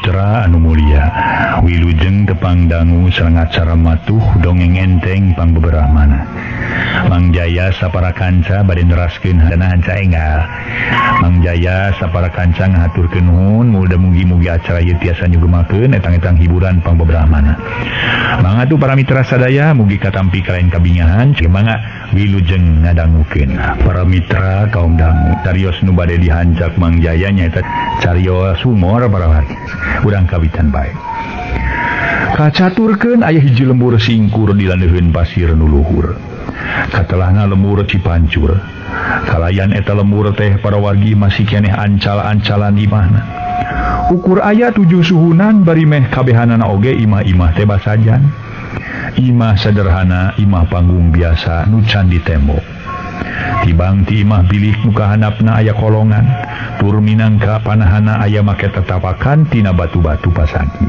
Mitra anu mulia, wilujeng tepang dangu sareng acara matuh dongeng enteng pangbeberahmana. Mang Jaya sapara kanca bade neraskeun dana hanca enggal. Mang Jaya sapara kanca ngahaturkeun nuhun, mudah mugi-mugi acara ieu tiasa nyugemakeun etang-etang hiburan pangbeberahmana. Mangga atuh para mitra sadaya mugi katampi kalayan kabingahan, mangga wilujeng ngadangukeun. Para mitra kaum dangu, carios nu bade dihancak Mang Jaya nyaeta carios humor para wargi. Urang kawitan bae. Kacaturkeun aya hiji lembur singkur di landeuheun pasir nu luhur. Katelahna lembur Cipancur. Kalayan eta lembur teh para wargi masih keneh ancal-ancalan imahna. Ukur aya 7 suhunan bari meh kabehanana oge imah-imah teh basajan. Imah sederhana, imah panggung biasa nu can ditembok. Tibang ti imah bilik nu kahandapna aya kolongan, tur minangka panahana aya make tetapakan tina batu-batu pasagi.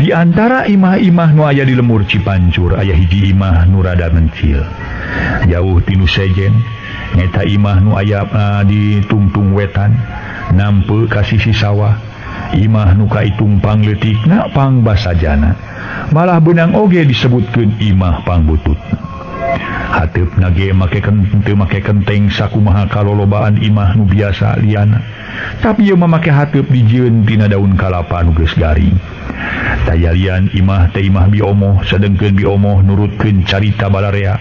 Di antara imah-imah nu aya di lembur Cipancur aya hiji imah nu rada mencil. Jauh tinu sejen, nyata imah nu aya di tungtung wetan, nampe ka sisi sawah. Imah nu kaitung pangleutikna pangbasajana. Malah beunang oge disebutkeun imah pangbututna. Hateupna ge make teu make kenteng sakumaha kalolobaan imah nu biasa liana. Tapi ieu mah make hateup dijieun tina daun kalapa nu geus garing. Tayalian imah teh imah biomoh, sedengkeun biomoh nurutkeun carita balarea.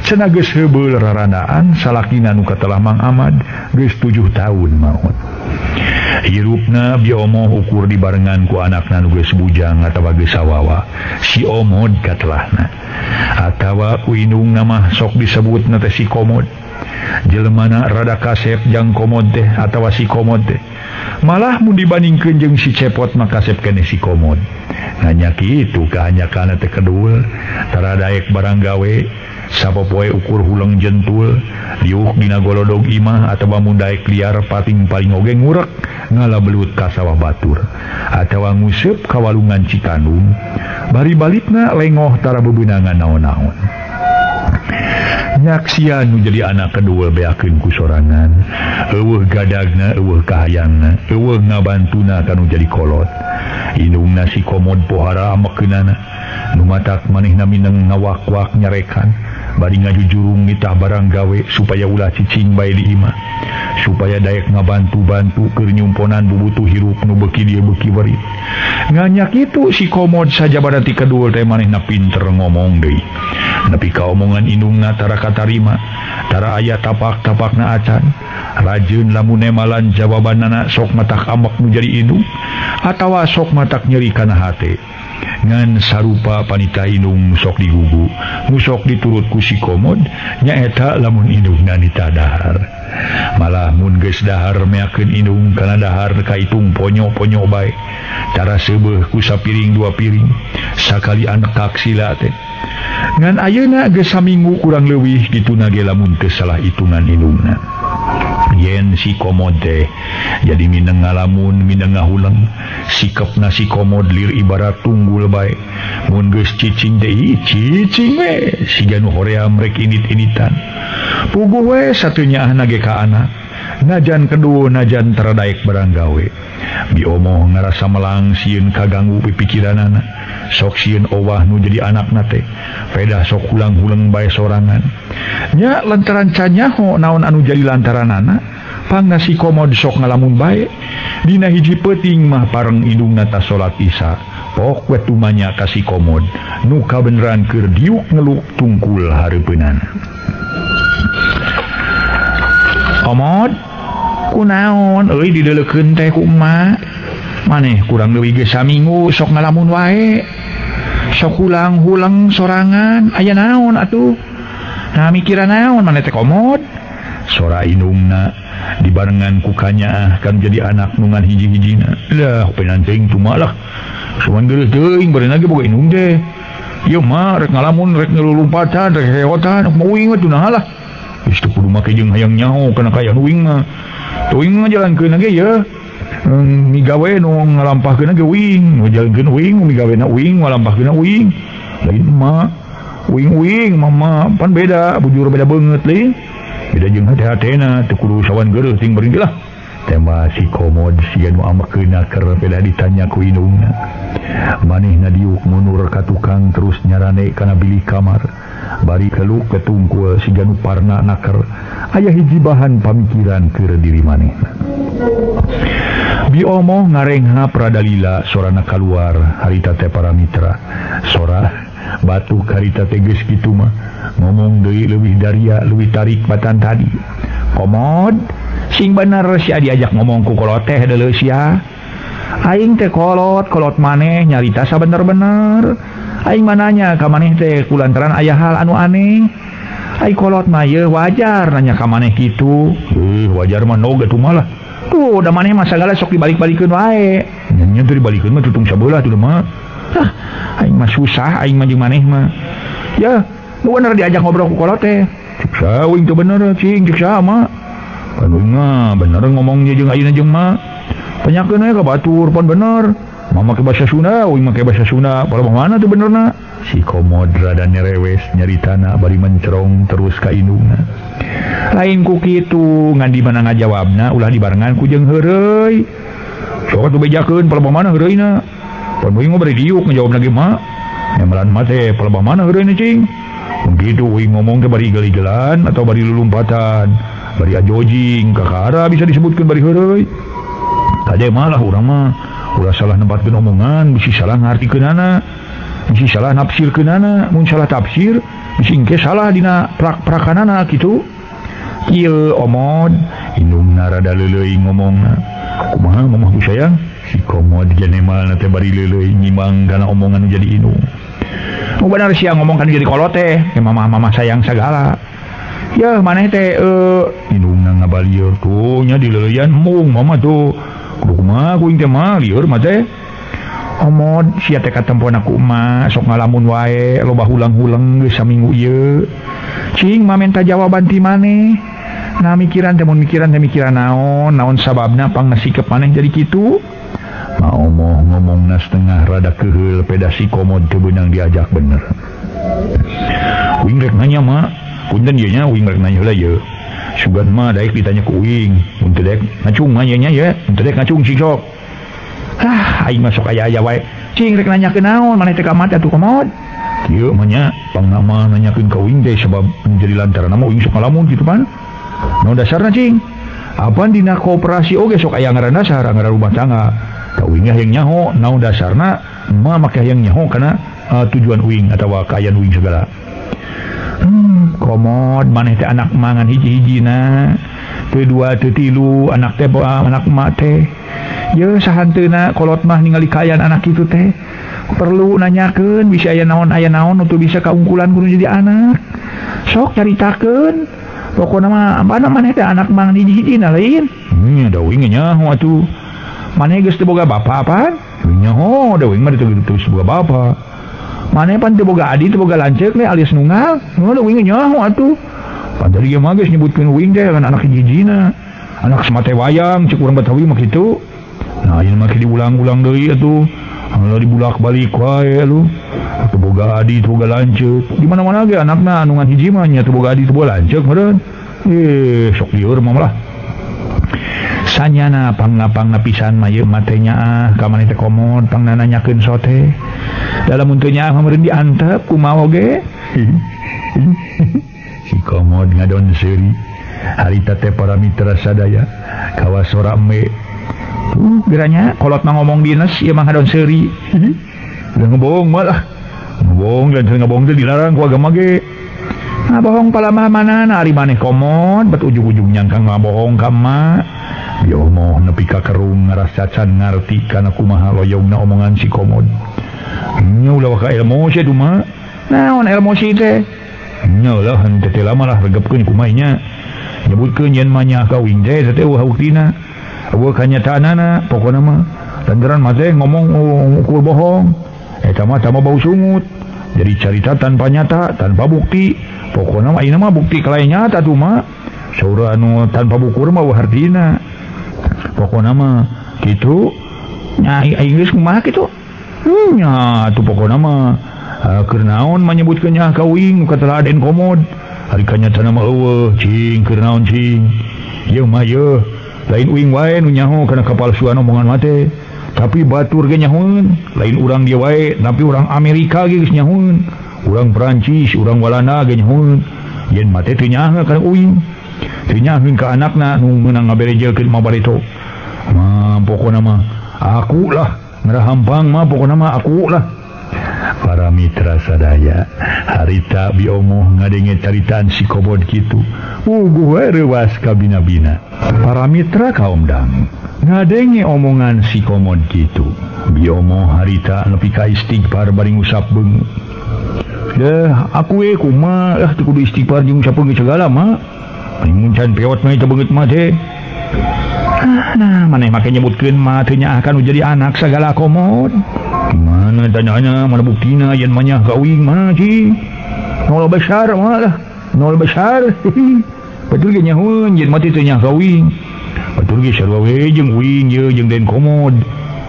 Cenah geus heubeul rarandaan salakina nu katelah Mang Ahmad geus 7 tahun maot. Hirupna biomoh ukur dibarengan ku anakna nu geus bujang atawa geus sawawa, si Omod katelahna. Atawa ku indungna mah sok disebutna teh si Komod. Jelemana rada kasep jang Komod teh atawa si Komod teh. Malah mun dibandingkeun jeung si Cepot mah kasep keneh si Komod. Nanya kitu kahanyakanna teh kedul, tara daek barang gawe, sapopoe ukur huleng jentul, diuk dina golodog imah atawa mun daek liar pating paling oge ngurek ngala belut ka sawah batur atawa nguseup ka walungan Cikandung, bari balikna lengoh tara bebeunangan naon-naon. Nyaksian nu jadi anak kedua beakeun ku sorangan, eueuh gadagna, eueuh kahayangna, eueuh ngabantuna kanu jadi kolot. Indungna si Komod pohara amekeunana, nu matak manehna mineng ngawak-wak nyarekan, bari ngajujurung nitah barang gawe supaya ulah cicing bae di imah, supaya daek ngabantu-bantu keur nyumponan bubutuh hirup nu beuki dieu beuki berit. Nganyak itu si Komod sajabana ti kedua teh manehna pinter ngomong deui. Nepi ka omongan indungna tara katarima, tara aya tapak-tapakna acan. Rajeun lamun nemalan jawabanana sok matak ambek nu jadi indung atawa sok matak nyeri kana hate. Ngan sarupa panita indung sok digugu, nu sok diturut ku si Komod nyaeta lamun indungna nita dahar. Malah mun geus dahar meakeun indung kana dahar kaitung ponyo-ponyo bae. Tara seubeuh ku sapiring dua piring, sakali anak sila teh. Ngan ayeuna geus saminggu kurang leuwih kituna ge lamun teu salah hitungan indungna. Yen si Komod teh jadi mineng ngalamun mineng ngahuleng, sikepna si Komod lir ibarat tunggul bae. Mun geus cicing teh cicing we siga nu hoream rek init-initan. Puguh we satunyaahna ge ka anak, najan kedua najan tara daek barang gawe. Biomoh ngarasa melang sieun kaganggu pipikiranana, sok sieun owah nu jadi anakna teh, pedah sok hulang-huleng bae sorangan. Nya lantaran canyaho naon anu jadi lantaranana, pangna si Komod sok ngalamun bae. Dina hiji peuting mah pareng indungna ta salat Isya, pok we tumanya ka si Komod nu kabeneran keur diuk ngeluk tungkul hareupeunana. Komod, kunaon euy dideleukeun teh ku emak? Maneh kurang leuwih geus saminggu sok ngalamun wae. Sok hulang-huleng sorangan, aya naon atuh? Nah mikiran naon maneh teh Komod? Sora indungna dibarengan ku kanyaah kan jadi anak nu ngan hiji-hijina. Lah penanteng cuma lah. Cuman geureuh teuing bareuna ge boga indung teh. Ieu mah rek ngalamun rek ngelulumpatan rek heotan mau uing we tuh lah. Geus teu kudu make jeung hayang nyaho kana kaya uing mah. Uing mah jalankeun ge ye. Migawe nu ngalampahkeun ge uing, nu jalankeun uing, migawena uing, ngalampahkeun uing. Lain mah uing-uing mama pan beda, bujur beda beungeut leuh. Beda jeung hate-hatena teu kudu sawan geureuh ting beuring lah. Tema si komod siga nu amekeuna keur beda ditanya ku indungna. Manehna diuk mundur ka tukang terus nyarane kana bilik kamar. Bari keluk ketungkul siga nu parna naker. Aya hiji bahan pamikiran keur diri manehna. Biomoh ngarengha pradalila sorana kaluar harita teh para mitra. Sora batuk harita teh geus kitu mah ngomong deui leuwih daria leuwih tarik batan tadi. Komod sing bener sia diajak ngomong ku kolot teh deuleu sia. Aing teh kolot, kolot maneh nyarita sabener-bener. Aing mananya ka maneh teh kulantaran aya hal anu aneh. Ai kolot mah yeuh wajar nanya ka maneh kitu. Wajar mah nog atuh mah lah. Tuh da maneh mah sagala sok dibalik-balikeun wae. Nya teu dibalikeun mah tutung sabelah tuh mah. Hah, aing mah susah aing mah jeung maneh mah. Ya, nu bener diajak ngobrol ku kolot teh. Cek saha uing teu bener cing, cek saha mah. Pan uing mah bener ngomongnya jeung ayeuna jeung mah. Tanyakeun we ka batur pan bener. Mama make bahasa Sunda, uing make bahasa Sunda. Palebah mana tuh benerna? Si komod rada nerewes nyaritana bari mencerong terus ka indungna. Lain ku kitu ngan di mana ngajawabna ulah dibarengan ku jeung heureuy. Sok atuh bejakeun palebah mana heureuyna. Pan uing mah bari diuk ngajawabna ge mah. Nyamelan mah teh palebah mana heureuyna cing. Mun kitu uing ngomong teh bari igel-igelan atau bari lulumpatan, bari ajojing, kakara bisa disebutkeun bari heureuy. Tadi malah urang mah ulah salah nempatkeun omongan, bisi salah ngartikeunana, bisi salah nafsirkeunana, mun salah tafsir bisi engke salah dina prak-prakanana kitu. Kieu omod indungna rada leuleuy ngomongna. Kumaha mamah ku sayang? Si komod janemalna teh bari leuleuy nyimang kana omongan jadi indung. Nu bener sia ngomong kan jadi kolot teh, mamah-mamah sayang sagala. Yeuh maneh teh indungna ngabalieur tuh nya dileuleyan mung mama tuh. Kudu kumaha kuing teh mah lieur mah teh. Omod sia teh katempona ku emak sok ngalamun wae loba hulang-huleng geus saminggu ieu. Cing mah menta jawaban ti maneh. Nah mikiran teh mun mikiran teh mikiran naon, naon sababna pangnasikep maneh jadi kitu. Ma omoh ngomongna setengah rada keheul peda si komod teu beunang diajak bener. Uing rek nanya mah, punten ieu nya uing rek nanya heula ieu. Sugan mah daek ditanya ku uing, mun teu daek ngacung mah ieu nya ye, mun teu daek ngacung cing sok. Ah, aing mah sok aya-aya wae. Cing rek nanyakeun naon maneh teh ka mati atuh komod. Kieu mah nya pangna mah nanyakeun ka uing teh sabab menjadi lantaran mah uing sok ngalamun kitu pan. Naon dasarna cing? Apan dina koperasi oge sok aya ngaran dasar, ngaran rumah tangga. Ka uing hayang nyaho naon dasarna mah make hayang nyaho kana tujuan uing atawa kaayaan uing segala. Komod maneh teh anak mangan hiji-hijina. Teu dua teu tilu anak teh anak emak teh. Yeuh sahanteuna kolot mah ningali kaayaan anak kitu teh. Perlu nanyakeun bisa aya naon nu teu bisa kaungkulan kudu jadi anak. Sok caritakeun. Pokona mah apana maneh teh anak mangan hiji-hijina lain. Nya da uing nyaho atuh. Maneh geus teu boga bapa apaan? Nyaho da uing mah teu geus boga bapa. Maneh pan teu boga adi teu boga lanceuk alias nunggal. Heuh da uing nyaho atuh. Pan tadi ge mah geus nyebutkeun uing teh kan anak hiji-hijina. Anak semate wayang cek urang Betawi mah kitu. Nah ieu mah diulang-ulang deui atuh. Anu dibulak-balik wae lu. Teu boga adi teu boga lanceuk. Di mana-mana ge anakna anu ngan hiji mah nya teu boga adi teu boga lanceuk meureun. Sok lieur mah lah. Sanyana pangna-pangna pisan mah ieu mah teh nyaah ka maneh teh komod pangna nanyakeun sote. Dalam teu nyaah mah meureun diantep kumaha oge. Si komod ngadon seuri. Harita teh para mitra sadaya kawas sora eme. Tuh geranya kolot mah ngomong dinas ieu mah ngadon seuri. Udah ngebohong malah. Ngebohong dan ngebohong teh dilarang ku agama ge. Ngabohong palamah manana ari maneh komod bet ujung-ujung nyangka ngabohong ka emak. Biomoh nepi ka kerung ngarasa can ngarti kana kumaha loyongna omongan si komod. Nya ulah ka emosi atuh mah. Naon emosi teh? Nya ulah henteu teh lama lah regepkeun kumaha nya. Nyebutkeun yen mah nya ka uing teh teh eueuh buktina. Eueuh kanyataanana pokona mah. Lantaran mah teh ngomong ukur bohong. Eta mah tambah bau sungut. Jadi carita tanpa nyata, tanpa bukti. Pokona mah ayeuna mah bukti kalayan nyata tuh mah. Saur anu tanpa bukur mah eueuh hartina. Pokona mah kitu nya aing geus kumaha kitu. Nya atuh pokona mah keur naon manyebutkeun nya ka uing ka teladen komod. Ari kanyatana mah eueuh cing keur naon cing. Ieu mah yeuh Lain uing wae nu nyaho kana kapalsuan omongan mah teh. Tapi batur ge nyahoeun, lain urang dia wae, tapi urang Amerika ge geus nyahoeun, urang Perancis, urang Walanda ge nyahoeun. Yen mah teh teu nyaho kana uing. Teu nyahoeun ka anakna nu meunang ngaberejelkeun mah bareto. Mah pokona mah aku lah ngarahampang mah pokona mah aku lah. Para mitra sadaya, harita biomoh ngadenge caritaan si Komod kitu. Puguh we reuwas kabina-bina. Para mitra kaum dang ngadenge omongan si Komod kitu. Biomoh harita nepi ka istighfar bari ngusap beungeut. Deh, aku we kumaha lah teu kudu istighfar jeung ngusap beungeut segala mah. Mun can peot mah teu beungeut mah teh. Nah, maneh make nyebutkeun mah teu nyaah nu jadi anak sagala Komod. Mana tanyanya, mana buktina yen manyah ka uing mah cing. Nol besar mah lah, nol besar. Batur ge nyahoeun yen mah teu nyaah ka uing. Batur ge sarua we jeung uing ye jeung Den Komod.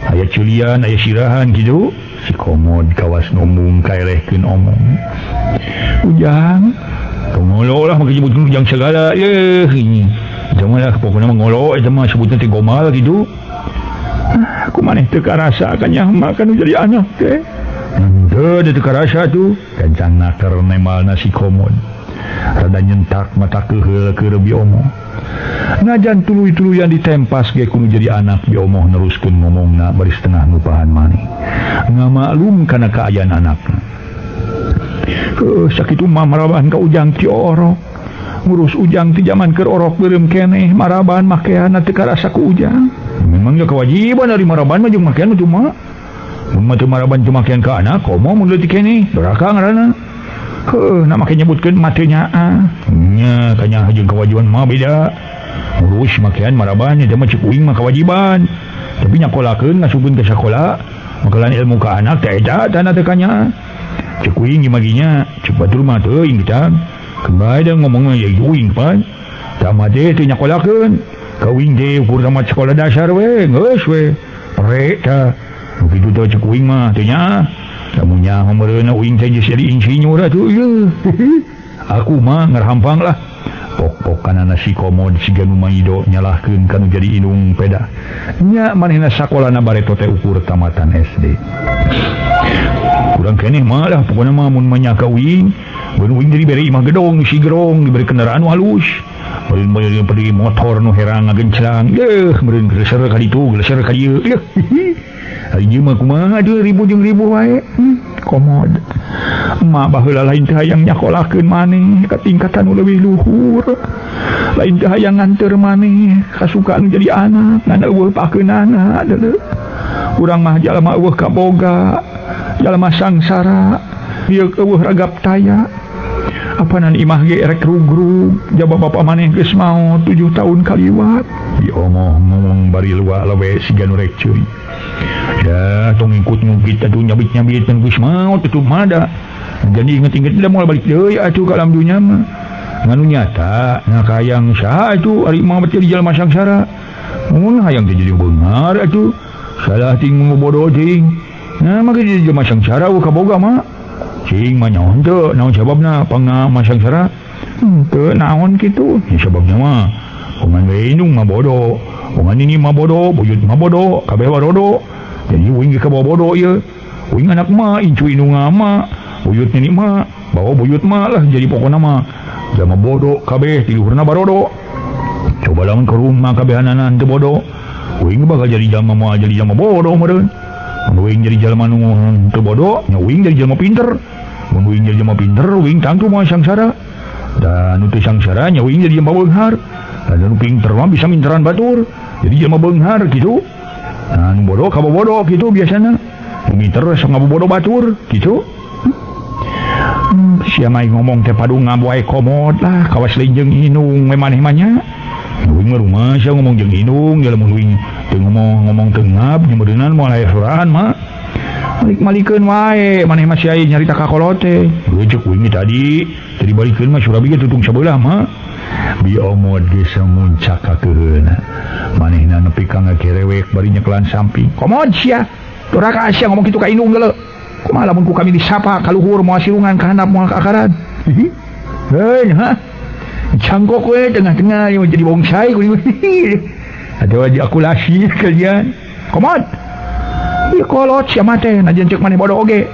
Aya ceulian, aya sirahan kitu. Si Komod kawas ngomong kaelehkeun omong. Ujang, tong ngolo lah make nyebutkeun ujang segala yeuh. Jangan lah pokona mah ngolo eta mah sebutna teh gomal kitu. Aku maneh teu karasa kanyah mah kan jadi anak teh. Henteu teu karasa tuh. Gancang naker nemalna si Komod. Rada nyentak mata keuheul keur biomoh. Najan tuluy-tuluyan ditempas ge kudu jadi anak biomoh neruskeun ngomongna bari setengah ngupahan maneh. Ngamaklum kana kaayaan anakna. Heuh sakitu mah maraban ka ujang ti orok. Ngurus ujang ti jaman keur orok beureum keneh maraban makeanna teu karasa ku ujang. Memang ya kewajiban dari maraban mah jeung makean mah cuma. Mun mah teu maraban teu makean ka anak komo mun leutik keneh doraka ngaranna. Heuh na make nyebutkeun mah teu nyaah. Nya kanya jeung kewajiban mah beda. Ngurus makean maraban eta mah ceuk uing mah kewajiban. Tapi nyakolakeun ngasupkeun ka sakola, makalan ilmu ka anak teh eta tanah teu kanya. Ceuk uing ieu maginya, ceuk batur mah teuing kita. Kembali dah ngomong ya uing pan. Sama teh teu nyakolakeun. Kawing teh ukur tamat sekolah dasar we, geus we. Perek tah. Nu kitu teh ceuk uing mah teu nya. Lamun nya meureunna uing teh geus jadi insinyur atuh ieu. Aku mah ngarhampang lah. Pok-pokanana si Komod siga nu maido nyalahkeun ka nu jadi indung peda. Nya manehna sakolana bareto teh ukur tamatan SD. Kurang keneh mah lah pokona mah mun mah nya ka uing, mun uing jadi bere imah gedong si gerong diberi kendaraan nu halus. Meureun pergi motor nu herang ngagenclang. Yeuh, meureun geleser ka ditu, geleser ka dieu. Yeuh. Ari ieu mah kumaha deui ribu jeung ribu wae. Komod. Emak baheula lain teh hayang nyakolakeun maneh ka tingkatan nu leuwih luhur. Lain teh hayang nganteur maneh kasukaan jadi anak, ngan eueuh pakeunana deuleu. Urang mah jalma eueuh kaboga, jalma sangsara, ieu eueuh ragap taya. Apanan imah ge erek rugrug, jaba bapa maneh geus maot 7 tahun kaliwat. Diomoh ngomong bari luak lewe siga nu rek ceuri. Ya, tong ikut ngungkit atuh nyabit-nyabit geus maot atuh mah da. Jadi inget-inget da moal balik deui atuh ka alam dunya mah. Nganu nyata, nah hayang saha atuh ari mah jadi jalma sangsara. Mun hayang teh jadi beunghar atuh. Salah ting bodoh ting. Nah, mah jadi jalma sangsara eueuh kaboga mah. Cing mah nyaon teu, naon sababna pangna mah sangsara? Teu naon kitu. Ya sababna mah omongan we indung mah bodoh, omongan ini mah bodoh, buyut mah bodoh, kabeh barodo. Jadi uing ge kabawa bodoh ieu. Uing anak mah, incu indung mah, buyut nini mah, bawa buyut mah lah jadi pokona mah. Jalma bodoh kabeh ti luhurna barodo. Coba lamun ke rumah kabehanana teu bodoh. Uing bakal jadi jalma moal jadi jalma bodoh meureun. Mun uing jadi jalma nu teu bodoh, nya uing jadi jalma pinter. Mun uing jadi jalma pinter, uing tangtu moal sangsara. Dan nu teu sangsara nya uing jadi jalma beunghar. Dan nu pinter mah bisa minteran batur. Jadi jalma beunghar kitu. Nah, nu bodoh ka bodoh kitu biasana. Nu pinter sok ngabobodo batur kitu. Sia mah ngomong teh padu ngaboe Komod lah kawas lain jeung indung we maneh mah nya. Uing mah rumah sia ngomong jeung indung, ya lamun uing teu ngomong teu ngap nya meureunnan moal aya sorangan mah. Malik-malikeun wae maneh mah sia nyarita ka kolot teh. Heuh ceuk uing tadi, teu dibalikeun mah surabi ge tutung sabelah mah. Biomod geus muncak ka keuheuna. Manehna nepi ka ngakerewek bari nyekelan samping. Komod sia. Doraka sia ngomong kitu ka indung geuleuh. Kumaha lamun ku kami disapa ka luhur moal sirungan ka handap moal ka akaran. Heuh ha. Cangkok we tengah-tengah ieu jadi bongsai kuring. Atawa diakulasi kalian. Komod. Ieu kolot sia mah teh najan ceuk maneh bodoh oge.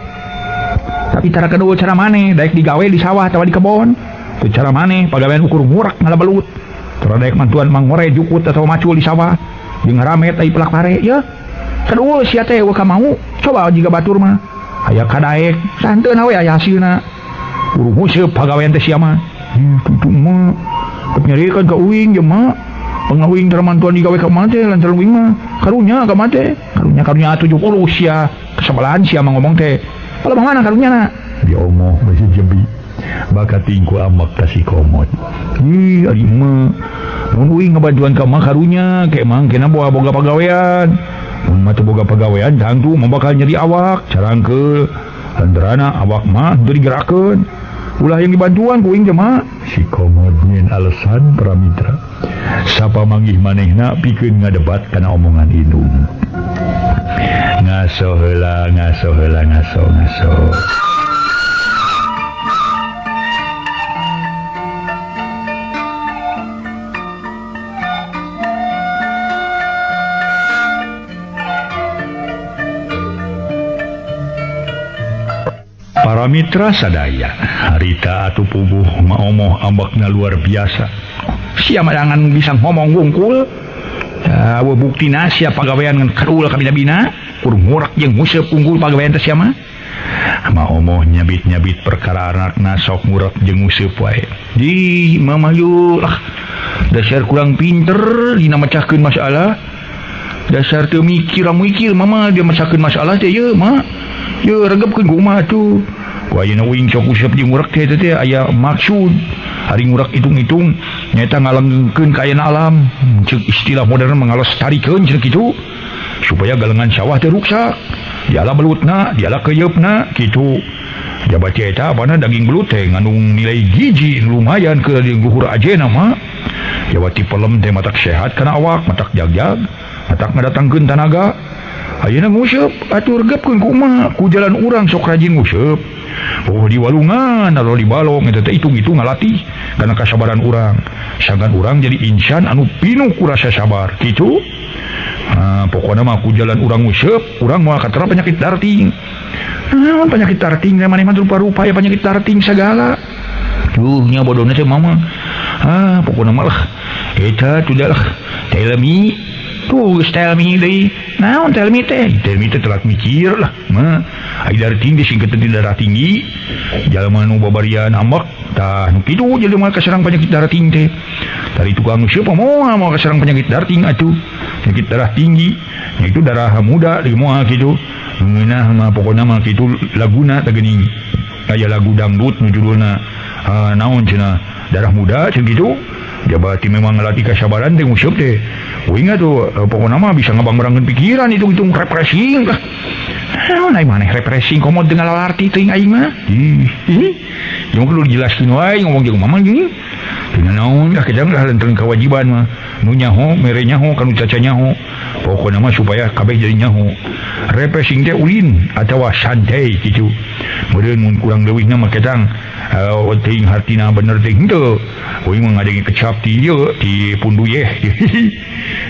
Tapi cara kedua cara maneh daek digawe di sawah atawa di kebon. Teu cara maneh pagawean ukur ngurak ngalabelut. Cara daek mantuan mangore jukut atawa macul di sawah jeung ngaramet ai pelak pare ya. Kedua sia teh eueuh ka mau. Coba jiga batur mah. Aya kadaek santeuna we aya hasilna. Kudu nguseup pagawean teh sia mah. Kitu mah. Nyeriekan ka uing jeung mah. Pengawing tara mantuan digawe ka mah teh lantaran uing mah. Karunya ka mah teh. Karunya 70 sia. Kesebelahan sia mah ngomong teh. Kalau mana karunya na? Ya Allah masih jebi. Bakat tingku amak kasih komod. Ih, ari mah. Mun uing ngabantuan ka mah karunya, ke emang kena boga pagawean. Mun mah teu boga pagawean tangtu mah bakal nyeri awak, carangkeul. Lantarana awak mah teu digerakeun. Ulah yang dibantuan ku uing teh mah. Si komod nyen alasan pramitra. Sapa manggih manehna pikeun ngadebat kana omongan indung. Ngaso heula, ngaso heula, ngaso, ngaso. Para mitra sadaya, harita atuh puguh maomoh ambakna luar biasa. Sia madangan bisa ngomong wungkul. Eueuh buktina sia pagawean ngan kadul ka bina-bina, kudu ngurak jeung nguseup unggul pagawean teh sia mah. Maomoh nyabit-nyabit perkara anakna sok ngurak jeung nguseup wae. Di mama yu lah dasar kurang pinter dina mecahkeun masalah. Dasar teu mikir mikir mama dia mecahkeun masalah teh ye mah. Ye regepkeun ku mah atuh. Ku ayeuna uing sok useup jeung ngurak teh teh aya maksud. Ari ngurak hitung-hitung nyaeta ngalanggengkeun kaayaan alam. Ceuk istilah modern mengalestarikeun cenah kitu supaya galengan sawah teh ruksak. Diala belutna, diala keyeupna kitu. Jabat eta apana daging belut teh ngandung nilai gizi lumayan ke di luhur ajena mah. Jabat ti pelem teh matak sehat kana awak, matak jagjag, matak ngadatangkeun tanaga. Ayeuna nguseup atuh regepkeun ku mah, ku jalan urang sok rajin nguseup. Oh di walungan atau di balong eta teh hitung-hitung ngalatih kana kasabaran urang. Sangkan urang jadi insan anu pinuh ku rasa sabar kitu. Nah, pokokna mah ku jalan urang nguseup, urang moal katera penyakit darting. Naon penyakit darting teh maneh mah rupa-rupa ya penyakit darting segala. Duh nya bodona teh mama. Ah, pokokna mah lah eta tuh lah tell me. Tuh geus tell me deui. Naon tell me teh? Tell me teh telat mikir lah. Mah ai darah tinggi singkeun teh darah tinggi. Jalma nu babarian ambek tah nu kitu jelema kaserang penyakit darah tinggi teh. Tari tukang nguseup moal moal kaserang penyakit darah tinggi atuh. Penyakit darah tinggi, nya itu darah muda deui moal kitu. Ngeunah mah pokona mah kitu laguna teh geuning. Aya lagu dangdut nu judulna naon cenah darah muda cenah kitu. Jabati memang ngelatih kesabaran teh nguseup teh. Uing atuh pokona mah bisa ngabang-barangkeun pikiran hitung-hitung refreshing lah. Naon ai maneh refreshing komo teu ngalarti teuing aing mah. Ih, jeung kudu dijelaskeun wae ngomong jeung mama gini. Teu naon lah kejang lah lenteun kewajiban mah. Nu nyaho mere nyaho kanu caca nyaho. Pokona mah supaya kabeh jadi nyaho. Refreshing teh ulin atawa santai kitu. Meureun mun kurang leuwihna mah ketang teuing hartina bener teh henteu. Uing mah ngadenge kecap ti ieu ti pundu yeh.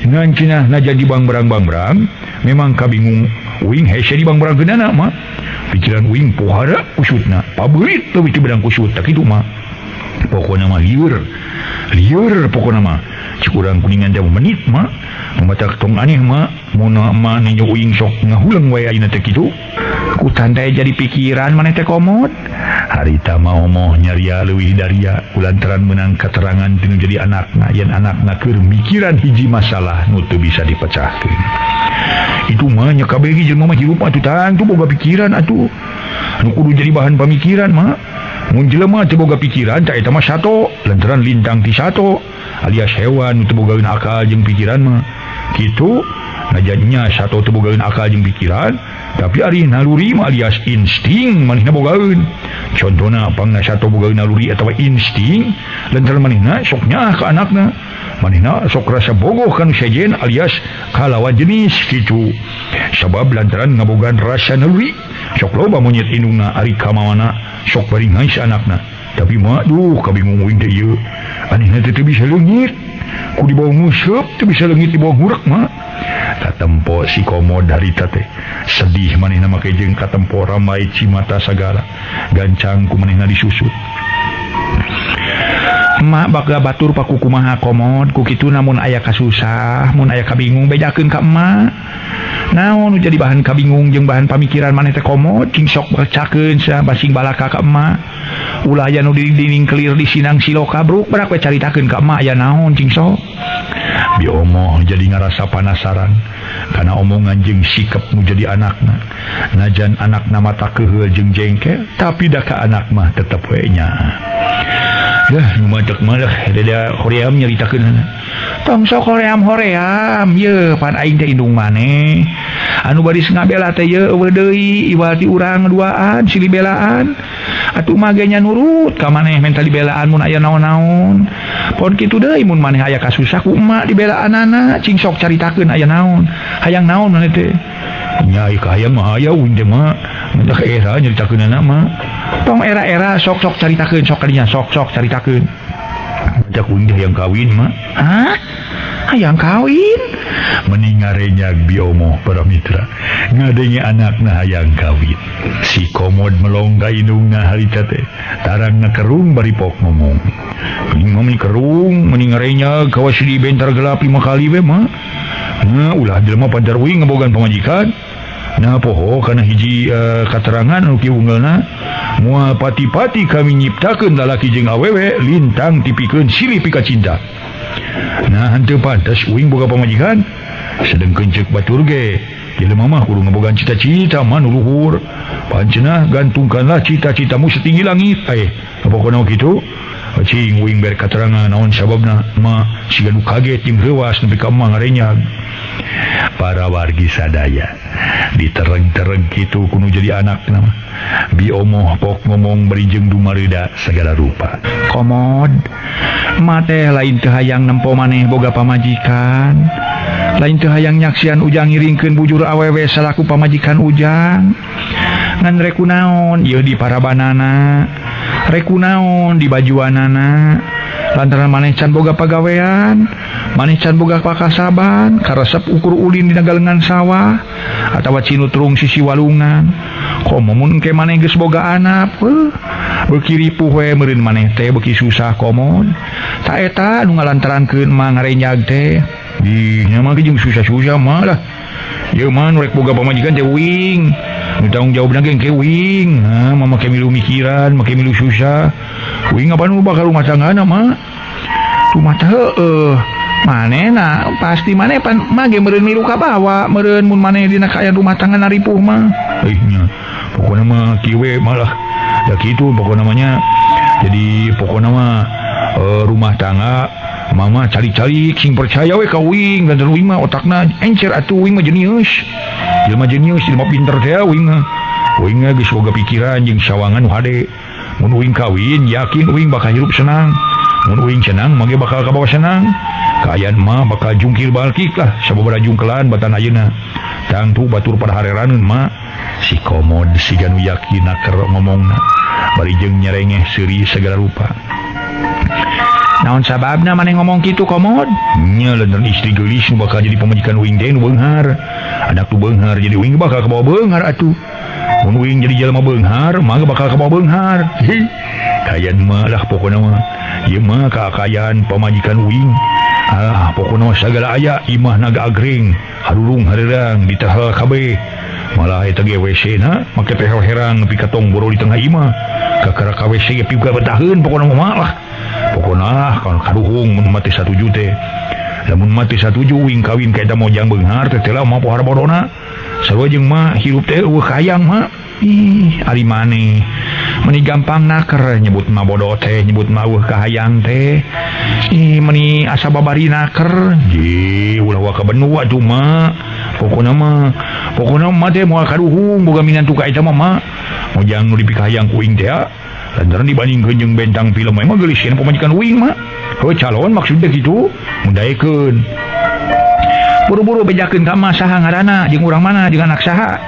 Ngan cenah najan di bangbrang-bangbrang memang kabingung uing hese di bangbrangkeunana mah. Pikiran uing pohara kusutna, pabeurit leuwih ti bedang kusut tah kitu mah. Pokona mah lieur. Lieur pokona mah. Cik urang kuningan teh menit mah. Mata tong aneh mah mun mah ninjo uing sok ngahuleung wae ayeuna teh kitu. Ku santai jadi pikiran maneh teh komod. Harita mah omoh nyaria leuwih daria kulantaran meunang katerangan tinu jadi anakna yen anakna keur mikiran hiji masalah nu teu bisa dipecahkeun. Itu mah nya kabeh ge jelema mah hirup atuh tangtu boga pikiran atuh. Anu kudu jadi bahan pamikiran mah. Mun jelema teu boga pikiran tah eta mah sato lantaran lintang ti sato alias hewan nu teu bogaeun akal jeung pikiran mah. Kitu najannya sato teu bogaeun akal jeung pikiran tapi ari naluri mah alias insting manehna bogaeun. Contona pangna sato bogaeun naluri atawa insting lantaran manehna sok nyaah ka anakna. Manehna sok rasa bogoh kanu sejen alias kalawan jenis kitu. Sabab lantaran ngabogaan rasa naluri sok loba monyet indungna ari ka mamana sok bari ngais anakna. Tapi mah duh kabingung uing teh ieu. Anehna teh teu bisa leungit. Ku dibawa nguseup teu bisa leungit dibawa ngurek mah. Katempo si Komod harita teh sedih manehna make jeung katempo ramai cimata sagala gancang ku manehna disusut. Emak bakal batur paku kumaha Komod ku kitu namun aya kasusah mun aya kabingung bejakeun ka emak. Naon nu jadi bahan kabingung jeung bahan pamikiran maneh teh Komod cing sok bercakeun sia basing balaka ka emak. Ulah aya nu dining kelir di sinang siloka bruk berak we caritakeun ka emak aya naon cing sok. Biomoh jadi ngarasa panasaran karena omongan jeung sikap nu jadi anakna. Najan anakna mata keheul jeung jengkel tapi da ka anak mah tetep we nya. Dah nu matak malah dada hoream nyaritakeunana. Tong sok hoream-hoream ye pan aing teh indung maneh. Anu baris ngabela teh ye eueuh deui iwal ti urang duaan silih belaan. Atuh mah ge nya nurut ka maneh menta dibelaan mun aya naon-naon. Pon kitu deui mun maneh aya kasusah ku emak dibelaanana cing sok caritakeun aya naon. Hayang naon maneh teh? Nya ieu kahayang mah aya uing teh mah. Mentak era nyaritakeunana mah. Tong era-era sok-sok caritakeun sok kadinya sok-sok caritakeun. Mentak uing teh hayang kawin mah. Hah? Hayang kawin? Mending ngarenyag Biomoh para mitra. Ngadenge anakna hayang kawin. Si Komod melong ka indungna harita teh. Tarang ngakerung bari pok ngomong. Mending mah kerung, mending ngarenyag kawas di bentar gelap 5 kali we mah. Nah, ulah jelema pancar uing ngebogan pamajikan. Nah poho kana hiji katerangan nu kieu unggalna moal pati-pati kami nyiptakeun lalaki jeung awewe lintang tipikeun silih pikacinta. Nah henteu pantes uing boga pamajikan sedengkeun ceuk batur ge jelema mah kudu ngebogan cita-cita mah nu luhur. Pancenah gantungkanlah cita-citamu setinggi langit. Pokona kitu cing uing bere katerangan naon sababna mah siga nu kaget jeung reuas nepi ka emak ngarenyag. Para wargi sadaya ditereng-tereng kitu kudu jadi anak nama. Biomoh pok ngomong bari jeung dumareuda segala rupa. Komod mah teh lain teu hayang nempo maneh boga pamajikan. Lain teu hayang nyaksian Ujang ngiringkeun bujur awewe salaku pamajikan Ujang. Ngan rek kunaon ieu di parabanana, rek kunaon di bajuanana. Lantaran maneh can boga pagawean, maneh can boga pakasaban, karesep ukur ulin dina galengan sawah atawa cinutrung sisi walungan. Komo mun engke maneh geus boga anak, beuki ripuh we meureun maneh teh beuki susah Komod. Ta eta nu ngalantarankeun mah ngarenyag teh. Ih, nya mah jeung susah-susah mah lah. Ieu mah nu rek boga pamajikan teh uing. Nu tanggung jawabna ge engke uing. Ha, mah make milu mikiran, make milu susah. Uing apa nu bakal rumah tanggana mah? Rumah teh heueuh. Manehna pasti maneh pan mah ge meureun milu kabawa, meureun mun maneh dina kaayaan rumah tangga naripuh mah. Ih nya, pokona mah kieu we malah. Da kitu pokona mah nya. Jadi pokona mah rumah tangga mama cari-cari sing percaya we ka uing, dan uing mah otakna encer atuh uing mah jenius. Jelema jenius, jelema pinter teh uing mah. Uing mah geus boga pikiran jeung sawangan nu hade. Mun uing kawin yakin uing bakal hirup senang. Mun uing senang mah ge bakal kabawa senang. Kaayaan mah bakal jungkir balkik lah sababaraha jungkelan batan ayeuna. Tangtu batur pada hareraneun mah. Si Komod siga nu yakin naker ngomongna bari jeung nyerengeh seuri segala rupa. Naon sababna maneh ngomong kitu Komod? Nya lantaran istri geulis nu bakal jadi pamajikan uing teh nu beunghar. Anak nu beunghar jadi uing bakal kabawa beunghar atuh. Mun uing jadi jelema beunghar mah bakal kabawa beunghar. Kaayaan mah lah pokona mah. Ieu mah kaayaan pamajikan uing. Ah pokona mah sagala aya imah naga agring, harurung hareurang ditahal kabeh. Malah eta ge WC na make tehel herang nepi ka tong boro di tengah imah. Kakara ka WC ge piuga betaheun pokona mah lah. Pokona kan kaduhung mun mati satuju teh. Lamun mati satuju uing kawin ka eta mojang beunghar teh teh mah pohara bodona. Sarua jeung mah hirup teh eueuh hayang mah. Ih, ari maneh meni gampang naker nyebut mah bodoh teh, nyebut mah eueuh kahayang teh. Ih, meni asa babari naker. Ji, ulah waka benua atuh mah. Pokona mah teh moal kaduhung boga minantu ka eta mah mah. Mojang nu dipikahayang ku uing teh. Lantaran dibandingkeun jeung bentang film mah geulis cenah pamajikan uing mah. Heuh calon maksudna kitu, mundaekeun. Buru-buru bejakeun ka mah saha ngaranna jeung urang mana jeung anak saha.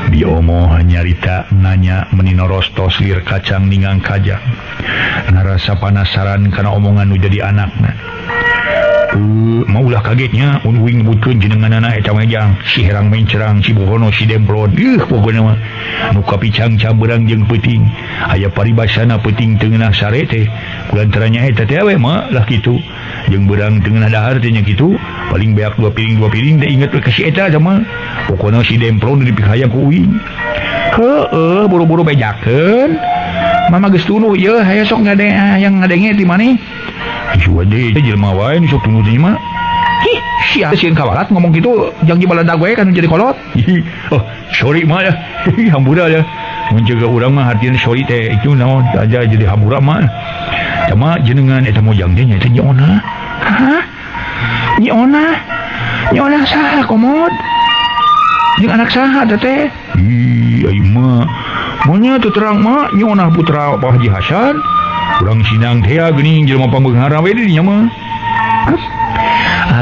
Biomoh nyarita nanya meni norostos lir kacang ningang kajang. Ngarasa panasaran kana omongan nu jadi anakna. Maulah kagetnya mun uing nyebutkeun jenenganana eta mejang si Herang Mencerang, si Bohono, si Demplon. Ih pokona mah nu kapicang camberang jeung peuting. Aya paribasana peuting teu ngeunah sare teh. Kulantarannya eta teh we mah lah kitu. Jeung beurang teu ngeunah dahar teh nya kitu. Paling beak dua piring teh inget we ka si eta mah. Pokona si Demplon dipikayang ku uing. Heueuh buru-buru bejakeun. Mama geus tunuh ieu hayo sok yang ngadenge ti maneh. Isu aja jelema wae nu sok tunuh teh mah. Hih, sia sieun kawalat ngomong kitu jang jibaladag we kan jadi kolot. Oh, sorry mah ya. Hampura ya. Mun jaga urang mah hartina sorry teh itu naon aja jadi hampura mah. Cama jenengan eta mojang teh nyaeta Nyi Ona. Hah? Nyi Ona? Nyi Ona saha komod? Jeung anak saha teh? Ih, ai mah. Monya teu terang mah Nyi Ona putra Pak Haji Hasan. Urang Sinang teh geuning jelema pangbeunghar we di dinya mah.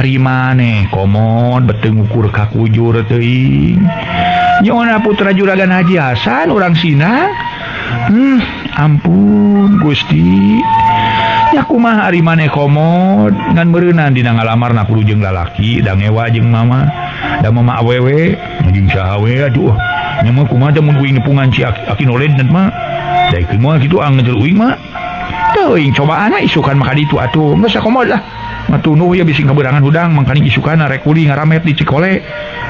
Ari maneh komod beteu ngukur ka kujur teuing. Nyi Ona putra Juragan Haji Hasan urang Sinang. Ampun Gusti. Nya kumaha ari maneh komod ngan meureunnan dina ngalamarna kudu jeung lalaki da ngewa jeung mama. Da mama awewe jeung saha we aduh. Nya mah kumaha teh mun uing nepungan si Aki Noled mah. Daekeun mah kitu angel uing mah. Teuing cobaan isukan maka ditu atuh geus sakomod lah. Matunuh ya bisi kaberangan hudang mangkaning isukan rek kuli ngaramet di Cikole.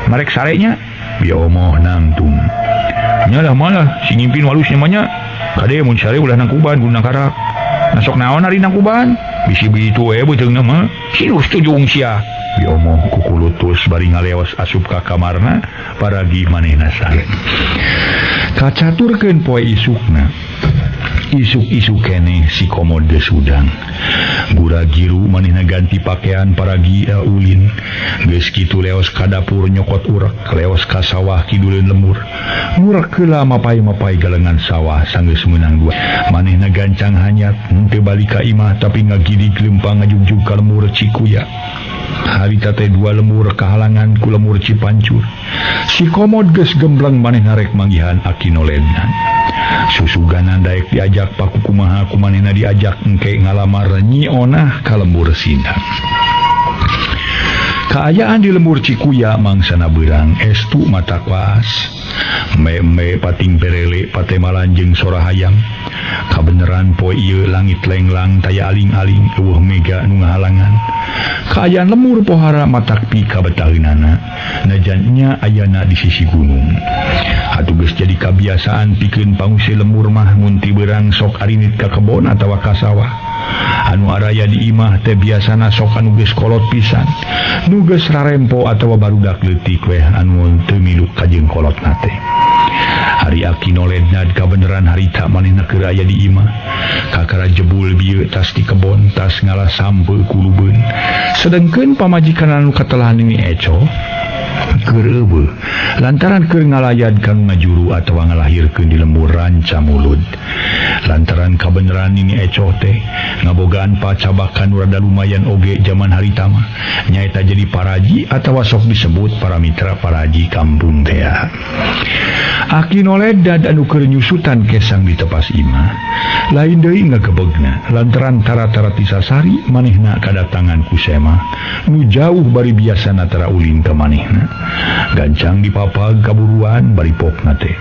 Marek sarenya biomoh nangtung. Nya lah malah si ngimpin walus nya mah nya. Kade mun sare ulah nangkuban kudu nangkarak. Nah sok naon ari nangkuban? Bisi bitu we beuteungna mah. Sinus tujung sia. Biomoh kukulutus bari ngaleos asup ka kamarna paragi manehna sare. Kacaturkeun poe isukna. Isuk-isuk keneh si komod geus hudang. Gura-giru manehna ganti pakaian paragi ulin. Geus kitu leos ka dapur nyokot urek, leos ka sawah kiduleun lemur. Ngurek heula mapay-mapay galengan sawah sanggeus meunang dua. Manehna gancang hanyat henteu balik ka imah tapi ngagidig leumpang ngajugjug ka lemur Cikuya. Harita teh dua lemur kahalangan ku lemur Cipancur. Si komod geus gembleng manehna rek manggihan Aki Noledna. Susuganan daek diajak paku kumaha kumanehna diajak engke ngalamar Nyi Onah ka lembur Sinang. Kaayaan di lembur Cikuya mangsana beurang estu mata kuas. Me-me pating perele patemalan jeung sora hayam. Kabeneran poe ieu langit lenglang taya aling-aling eueuh mega nu ngahalangan. Kaayaan lemur pohara matak pi kabetaheunana najan nya ayana di sisi gunung. Atuh geus jadi kabiasaan pikeun panguse lemur mah mun ti beurang sok arinit ka kebon atawa ka sawah. Anu araya di imah teh biasana sok anu geus kolot pisan. Nu geus rarempo atawa barudak leutik weh anu teu milu ka jeung kolotna teh. Ari Aki Noledna kabeneran harita manehna keur aya di imah. Kakara jebul bieu tas di kebon tas ngalah sampe kulubeun. Sedengkeun pamajikan anu katelahan Nini Eco keur eueuh lantaran keur ngalayad ka nu ngajuru atawa ngalahirkeun di lembur Ranca Mulud. Lantaran kabeneran Nini Eco teh ngabogaan pacabakan nu rada lumayan oge jaman harita mah nyaeta jadi paraji atawa sok disebut para mitra paraji kampung teh. Aki Noled anu keur nyusutan kesang di tepas imah lain deui ngagebegna lantaran tara-tara tisasari manehna kadatangan ku Sema nu jauh bari biasana tara ulin ka manehna. Gancang dipapag kaburuan bari pokna teh.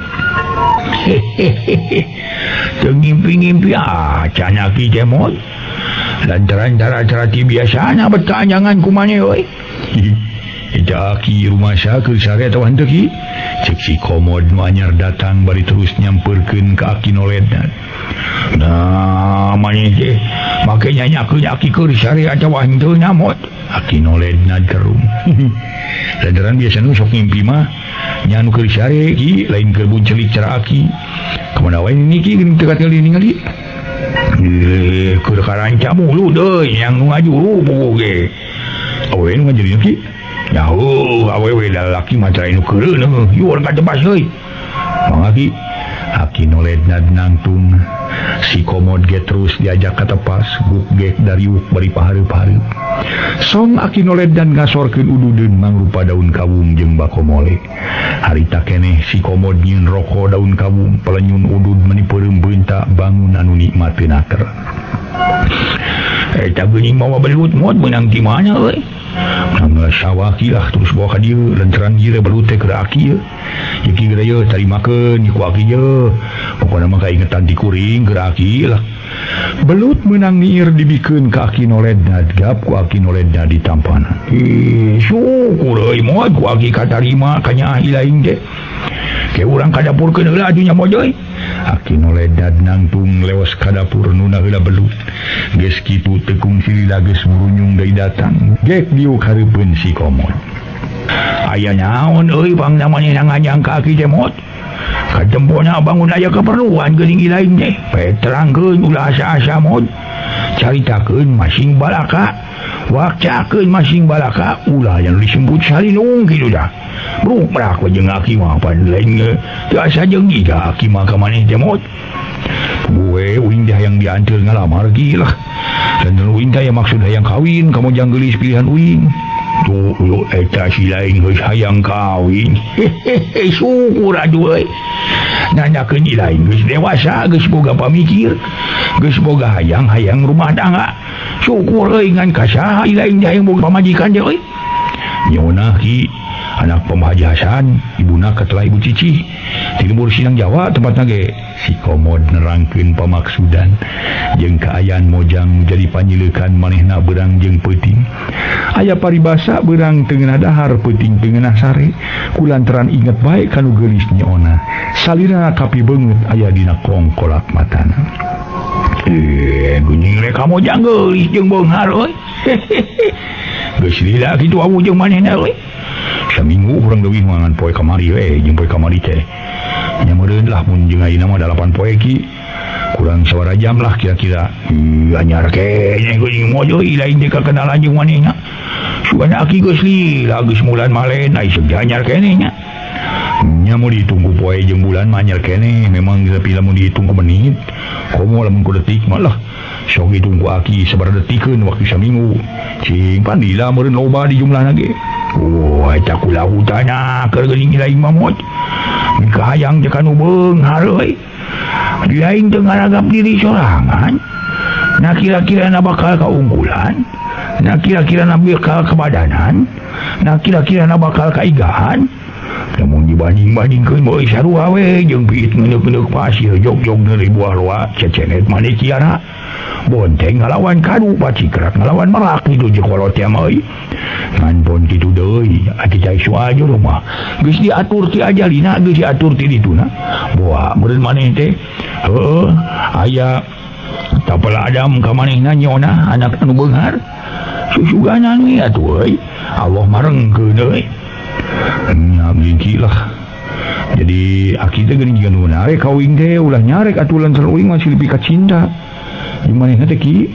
Hehehe. Teu ngimpi-ngimpi acan Aki Cemot. Lantaran tara-tara ti biasana bet kaanjangan ku maneh euy. Eta Aki rumasa keur sare atawa henteu ki? Cek si komod nu anyar datang bari terus nyamperkeun ka Aki Noledna. Nah, maneh teh make nyanyakeun Aki keur sare atawa henteu nyamot. Aki Noledna gerung. Lantaran biasana sok ngimpi mah nya anu keur sare ki lain keur buncelik cara Aki. Kamana wae nini ki geuning teu katingali ningali. Keur karanca mulu deui yang nu ngajuru puguh ge. Awewe nu ngajuru ki. Nyaho awewe da lalaki mah tara nu keureun heuh. Yuan ka tebas euy. Mangga ki. Aki Noledna nangtung. Si komod ge terus diajak ka tepas, guk gek dariuk bari pahareup-hareup. Song Aki Noled dan ngasorkeun ududeun mangrupa daun kawung jeung bakomole. Harita keneh si komod nyieun roko daun kawung pelenyun udud meni peureum beunta bangun anu nikmat teu naker. Eta geuning mawa belut mod meunang di mana euy? Meunang sawah ki lah terus bawa ka dieu lantaran ieu belut teh keur aki ieu. Ieu ki geura ieu tarimakeun ku aki ieu. Pokona mah kaingetan ti kuring keur aki lah. Belut meunang nyiir dibikeun ka Aki Noledna gap ku Aki Noledna ditampana. Ih, syukur euy mod ku aki katarima ka nyaah ilaing teh. Ke urang ka dapurkeun heula atuh nya mod euy. Aki Noledna nangtung lewas ka dapur nuna heula belut. Geus kitu teu kungsi lila geus murunyung deui datang. Gek diuk hareupeun si Komod. Aya naon euy pangna manehna nganyang ka aki teh mod? Katempona bangun aya keperluan geuning ilaing teh. Peterangkeun ulah asa-asa mod. Caritakeun masing balaka. Wakcakeun masing balaka ulah yang disebut salinung kitu dah. Bruk brak we jeung aki mah pan lain teu asa jeung iga aki mah ka maneh teh mod. Gue uing teh hayang dianteur ngalamar ki lah. Dan uing teh maksud hayang kawin ka Mojang geulis pilihan uing. Tuh lu eta si lain geus hayang kawin. Hehehe syukur aduh euy. Nanyakeun lain geus dewasa geus boga pamikir, geus boga hayang-hayang rumah tangga. Syukur euy ngan ka saha lain teh hayang boga pamajikan teh euy. Nyona ki anak Pem Haji Hasan, ibuna katelah Ibu Cici. Ti lembur Sinang Jawa tempatna ge. Si Komod nerangkeun pamaksudan jeung kaayaan Mojang jadi panyileukan manehna beurang jeung peuting. Aya paribasa beurang teu ngeunah dahar peuting teu ngeunah sare. Kulantaran inget bae kanu geulis nyiona. Salirana kapi beungeut aya dina kongkolak matana. Geuning rek ka Mojang geulis jeung beunghar euy. Geus lila kitu awu jeung manehna euy. Saminggu urang leuwih mangan poe kamari we jeung poe kamari teh. Nya meureun lah mun jeung ayeuna mah 8 poe ki. Kurang sabaraha jam lah kira-kira. Anyar keneh geuning mojo lain teh kakenalan jeung manehna. Sugana aki geus lila geus mulan malen ai seug anyar keneh nya. Nya mun ditunggu poe jeung bulan mah anyar keneh memang tapi lamun dihitung ku menit komo lamun ku detik mah lah. Sok hitung ku aki sabaraha detikeun waktu saminggu. Cing pan lila meureun loba di jumlahna ge. Oh, eta kula hutana keur geuning lain mah mod. Kahayang teh kanu beunghar euy. Lain teh ngaragap diri sorangan. Nah kira-kira na bakal kaunggulan, nah kira-kira na bakal kebadanan, nah kira-kira na bakal kaigahan. Lamun dibanding-bandingkeun mah euy sarua we jeung piit ngeuneuh-ngeuneuh pasir jog-jog neuri buah loa cecenet maneh kiara. Bonteng ngalawan kadu pacikrak ngalawan merak kitu jeung kolot teh mah euy. Ngan pon kitu deui ati cai soal jero mah geus diatur ti ajalina geus diatur ti dituna. Boa meureun maneh teh heueuh aya tapala Adam ka manehna nyona anak anu beunghar. Susuganan we atuh euy. Allah marengkeun euy. Nya geuning lah. Jadi aki teh geuning jiga nu narek ka uing teh ulah nyarek atuh lantaran uing masih lebih ka cinta. Jeung manehna teh ki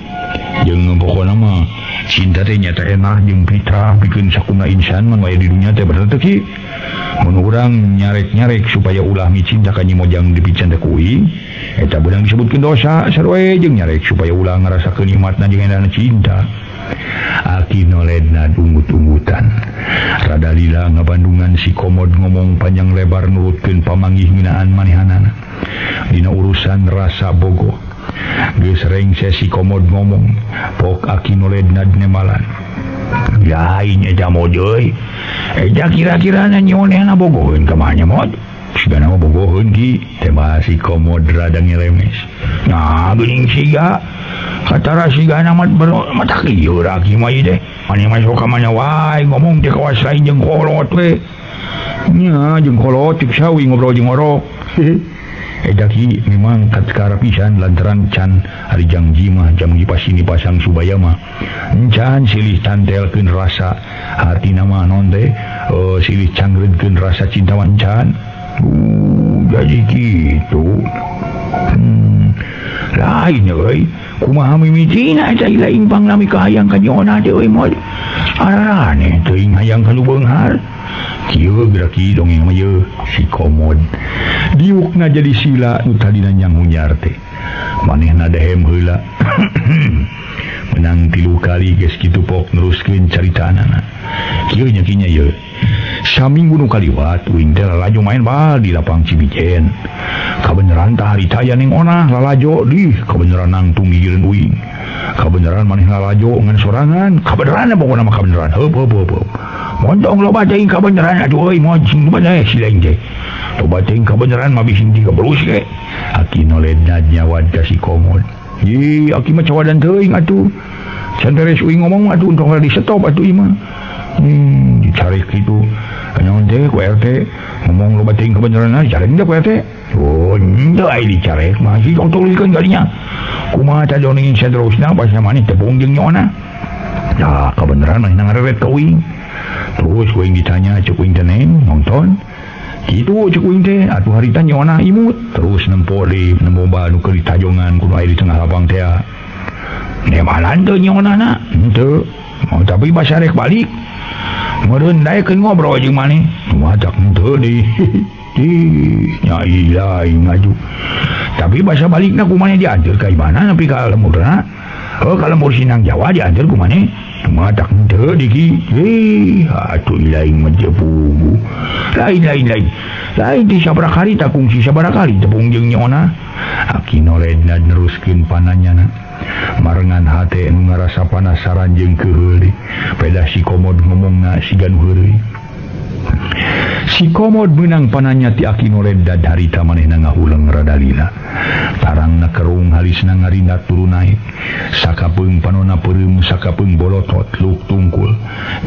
jeung pokona mah cinta teh nyata enak jeung fitrah pikeun sakumna insan mah aya di dunya teh bener teh ki. Mun urang nyarek-nyarek supaya ulah micinta ka Nyi Mojang dipican teh ku uing eta beunang disebutkeun dosa sarua jeung nyarek supaya ulah ngarasakeun nikmatna jeung endahna cinta. Aki Noledna ungut-ungutan. Rada lila ngabandungan si Komod ngomong panjang lebar nurutkeun pamanggih ngeunaan manehanana. Dina urusan rasa bogoh. Geus rengse si Komod ngomong, pok Aki Noledna nemalan. Lain eta mod euy. Eta kira-kirana nyonehna bogoheun ka mana mod? Sigana mah bogoheun ki, teh si Komod rada ngeremes. Nah, geuning siga katara sigana mah mata kieu aki mah ieu teh. Maneh mah sok ka mana wae ngomong teh kawas lain jeung kolot we. Nya jeung kolot cek sawi ngobrol jeung orok. Eta ki memang katkara pisan lantaran can ari jangji mah jam pasini pasang subaya mah encan silih tantelkeun rasa hatina mah non teh silih cangreudkeun rasa cinta mah encan. Jadi kitu. Lain euy kumaha mimitina eta lain panglami kahayang ka nyona teh euy mod. Araraneh teuing hayang ka nu beunghar. Kieu geura ki dongeng mah yeuh si Komod. Diukna jadi sila nu tadina nyanghunyar teh. Manehna dehem heula. Menang 3 kali geus kitu pok neruskeun caritaanana. Kieu nya kinya ieu. Saminggu nu kaliwat uing teh lalajo main bal di lapang Cibijen. Kabeneran tah harita aya ning onah lalajo dih kabeneran nangtung gigireun uing. Kabeneran maneh lalajo ngan sorangan, kabeneran pokona mah kabeneran. Heup heup heup. Montong loba teuing kabeneran atuh euy moal cing loba teh si lain teh. Loba teuing kabeneran mah bisi digebrus ge. Aki noledna nyawad ka si Komod. Ih, aki mah cawadan teuing atuh. Can beres uing ngomong atuh untung di stop atuh ieu mah. Dicari kitu. Naon teh ku RT ngomong loba teuing kabeneran dicarek teh ku RT. Oh, henteu ai dicarek mah si tong tuliskeun kadinya. Kumaha tah dongeng saterusna basa maneh tepung jeung nyona. Ya, kabeneran manehna ngareret ka uing. Terus uing ditanya cek uing teh neng nonton. Kitu cek uing teh atuh harita nyona imut. Terus nempo di nempo nu keur ditajongan kudu aya di tengah lapang teh. Nemalan teu nyonana henteu. Oh, tapi basa rek balik. Meureun daekeun ngobrol jeung maneh. Matak henteu deui. Ih, nya lain ngaju. Tapi basa balikna ku maneh dianteur ka imana nepi ka lemurna. Oh, ka lembur Sinang Jawa dianteur ku maneh. Matak henteu diki. Ih, atuh lain mah teu puguh. Lain lain lain. Lain ti sabaraha kali ta kungsi sabaraha kali tepung jeung nyona. Aki noledna neruskeun pananyana. Marengan hate nu ngarasa panasaran jeung keuheul. Peda si Komod ngomongna siga nu heureuy. Si Komod meunang pananya ti Aki Noledad harita manehna ngahuleng rada lila. Tarangna kerung halisna ngarindat turun naik. Sakapeung panona peureum sakapeung bolotot luk tungkul.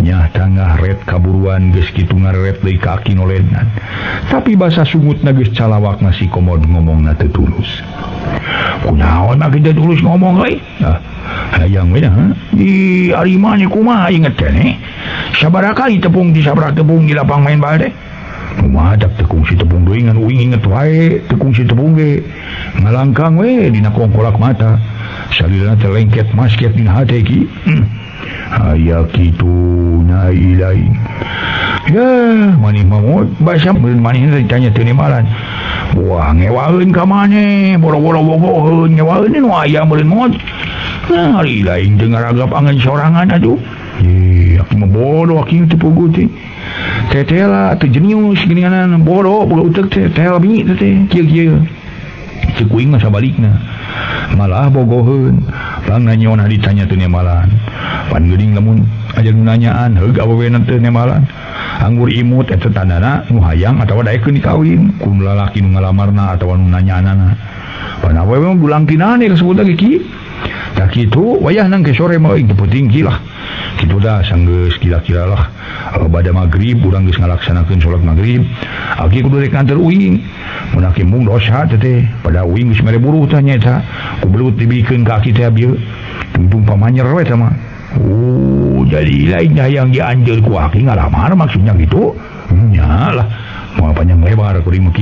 Nyah tangah ret kaburuan geus kitu ngareret deui ka Aki Noledad. Tapi basa sungutna geus calawakna si Komod ngomongna teu tulus. Kunaon mah teu tulus ngomong euy? Ah, hayang we dah. Di ari maneh kumaha inget keneh? Sabaraha kali tepung di sabaraha tepung di lapang main bal teh? Kumaha tak teu kungsi tepung deui ngan uing inget wae teu kungsi tepung ge. Ngalangkang we dina kongkolak mata. Salilana teh lengket masket dina hate ki. Aya kitu nya ilahi. Ya, maneh mah basa meureun maneh ditanya teu nemalan. Wah, ngewaeun ka maneh, boro-boro bogoheun ngewaeun nu aya meureun mot. Nah, ari lain teu ngaragap angan sorangan atuh. Ih, aki mah bodoh aki teu puguh teh. Tetela teu jenius geuninganan bodoh boga utek teh tel bingit teh kieu-kieu. Ceuk uing mah sabalikna. Malah bogoheun. Pang nanyona ditanya teu nemalan. Pan geuning lamun aja nu nanyaan heug awewena teu nemalan. Anggur imut eta tandana nu hayang atawa daekeun dikawin ku lalaki nu ngalamarna atawa nu nanyaanana. Pan awewe mah bulangkinane kasebut lagi ki. Tah kitu wayah nang ke sore mah euy teu penting ki lah. Kitu dah sanggeus kira-kira lah bada magrib urang geus ngalaksanakeun salat magrib. Aki kudu rek nganter uing. Mun aki mung dosa teh teh pada uing geus mere buruh tah nyaeta ku belut dibikeun ka aki teh bieu. Tungtung pamanyer we tah mah. Oh, jadi lain hayang dianjeur ku aki ngalamar maksudnya gitu. Nya lah, moal panjang lebar kuring mah.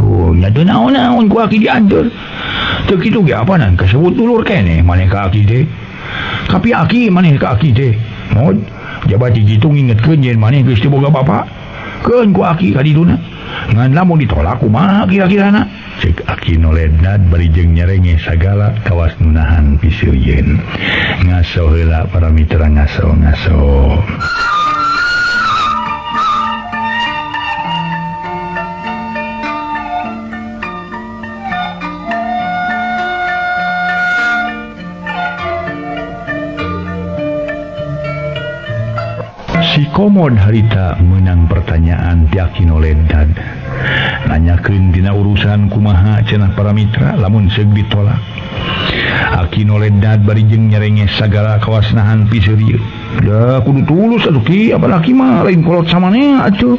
Oh, nya teu naon-naon ku aki dianjeur. Teu kitu ge apanan kasebut dulur keneh maneh ka aki teh. Kapi aki maneh ka aki teh. Mod jabat kitu ngingetkeun yen maneh geus teu boga bapa. Keun ku aki ka dituna. Ngan lamun ditolak kumaha kira-kirana? Cek Aki Noledad bari jeung nyerenge sagala kawas nu nahan piseurieun. Ngaso heula para mitra ngaso-ngaso. Si Komod harita menang pertanyaan ti Aki Noledad. Nanyakeun dina urusan kumaha cenah para mitra lamun seug ditolak. Aki Noledad bari jeung nyerenge sagala kawas nahan piseurieun. Da kudu tulus atuh ki, apalagi mah lain kolot samanea atuh.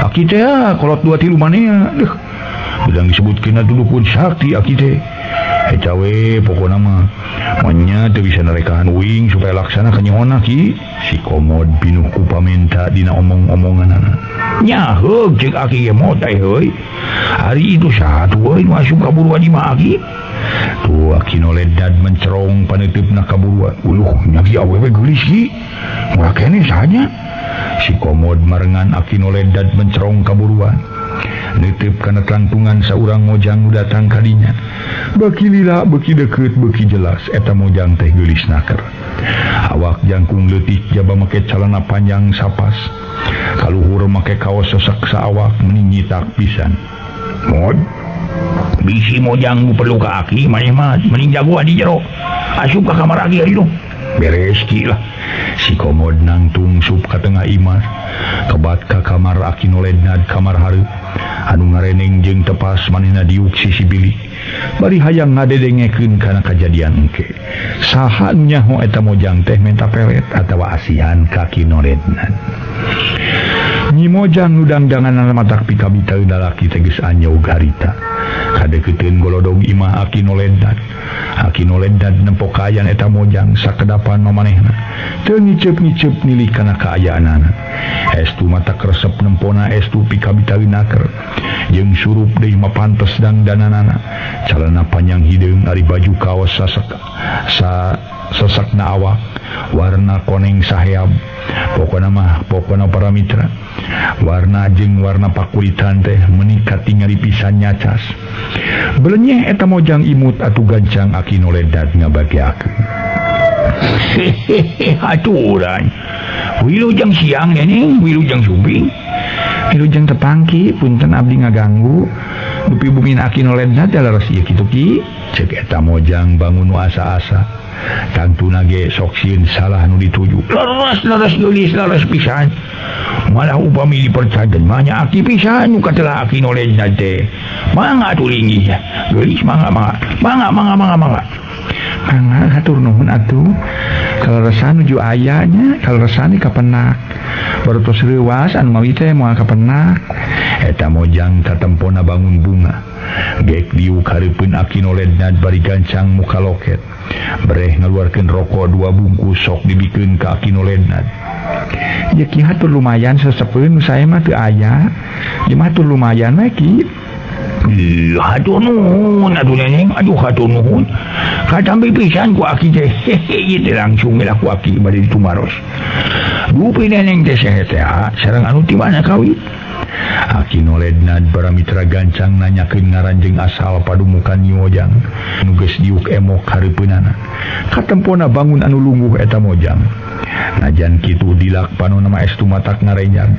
Aki teh kolot 2 3 manea. Deuh. Bedang disebutkeun dukun sakti aki teh. Eta we pokona mah manya teu bisa narekahan uing supaya laksana kanyona ki. Si Komod pinuh ku pamenta dina omong-omonganana. Nya heug ceuk aki ge mot ai heuy. Hari itu satu euy nu asup kaburuan di mah aki. Tuh Aki Noledad mencerong paneuteup kaburuan. Uluh nya ki awewe geulis ki. Murah keneh saha nya? Si Komod marengan Aki Noledad mencerong kaburuan. Neuteup kana tangtungan saurang mojang nu datang kadinya. Beuki lila beuki deukeut beuki jelas eta mojang teh geulis naker. Awak jangkung leutik jaba make calana panjang sapas. Kaluhur make kaos sesek saawak meni nyitak pisan. Mod bisi mojang nu perlu ka aki maneh mah mending jagoan di jero. Asup ka kamar aki ari beres ki lah. Si komod nangtung sup ka tengah imah. Kebat ka kamar aki nolednad kamar hareup. Anu ngareneng jeung tepas manehna diuk sisi bilik. Bari hayang ngadedengekeun kana kajadian engke. Saha nu nyaho eta mojang teh menta pelet atawa asihan ka Ki Nolednad. Nyi Mojang nu dangdanganna matak pikabitaeun lalaki teh geus anyog harita. Kadeukeuteuun golodog imah Aki Nolednad. Aki Nolednad nempo kaayaan eta mojang sakedapan mamanehna. Teu ngiceup-ngiceup nilik kana kaayaanana. Estu mata resep nempona estu pikabitaeun naker. Jeung surup deui mah pantes dangdananana. Calana panjang hideung ari baju kaos sasek sa sesakna awak warna koneng saheab. Pokona mah pokona para mitra warna jeung warna pakulitan teh meuni katingali pisan nyacas. Belenyeh eta mojang imut atuh gancang Aki Nolednad ngabageakeun. Hehehe aturan. Wilujeng siang neneng, wilujeng sumping. Wilujeng tepang ki, punten abdi ngaganggu. Dupi bumi Aki Nolednad teh leres ieu kitu ki. Ceuk eta mojang bangun nu asa-asa. Tangtuna ge sok sieun salah nu dituju. Leres leres geulis leres pisan. Malah upami dipercayakeun mah nya aki pisan nu katelah Aki Nolednad teh. Mangga atuh linggih geulis mangga mangga. Mangga mangga mangga mangga. Mangga hatur nuhun atuh. Kaleresan nuju aya nya, kaleresan di kapenak. Baru tos reuwas anu mawi teh moal kapenak. Eta mojang tatempona bangun bunga. Gek diuk hareupeun Aki Nolednad bari gancang muka loket. Bereh ngaluarkeun rokok 2 bungkus sok dibikeun ka Aki Nolednad. Ya ki hatur lumayan sesepeun nu sae mah teu aya. Ieu mah hatur lumayan we ki. Hatur nuhun atuh neneng, aduh hatur nuhun. Katampi pisan ku aki teh. Hehe ieu teh langsung lah ku aki bade ditumaros. Dupi neneng teh saha teh sareng anu ti mana kawit. Aki Nolednad para mitra gancang nanyakeun ngaran jeung asal padumukan Nyi Mojang nu geus diuk emok hareupeunana. Katempona bangun anu lungguh eta mojang. Najan kitu dilak panonna mah estu matak ngarenjang.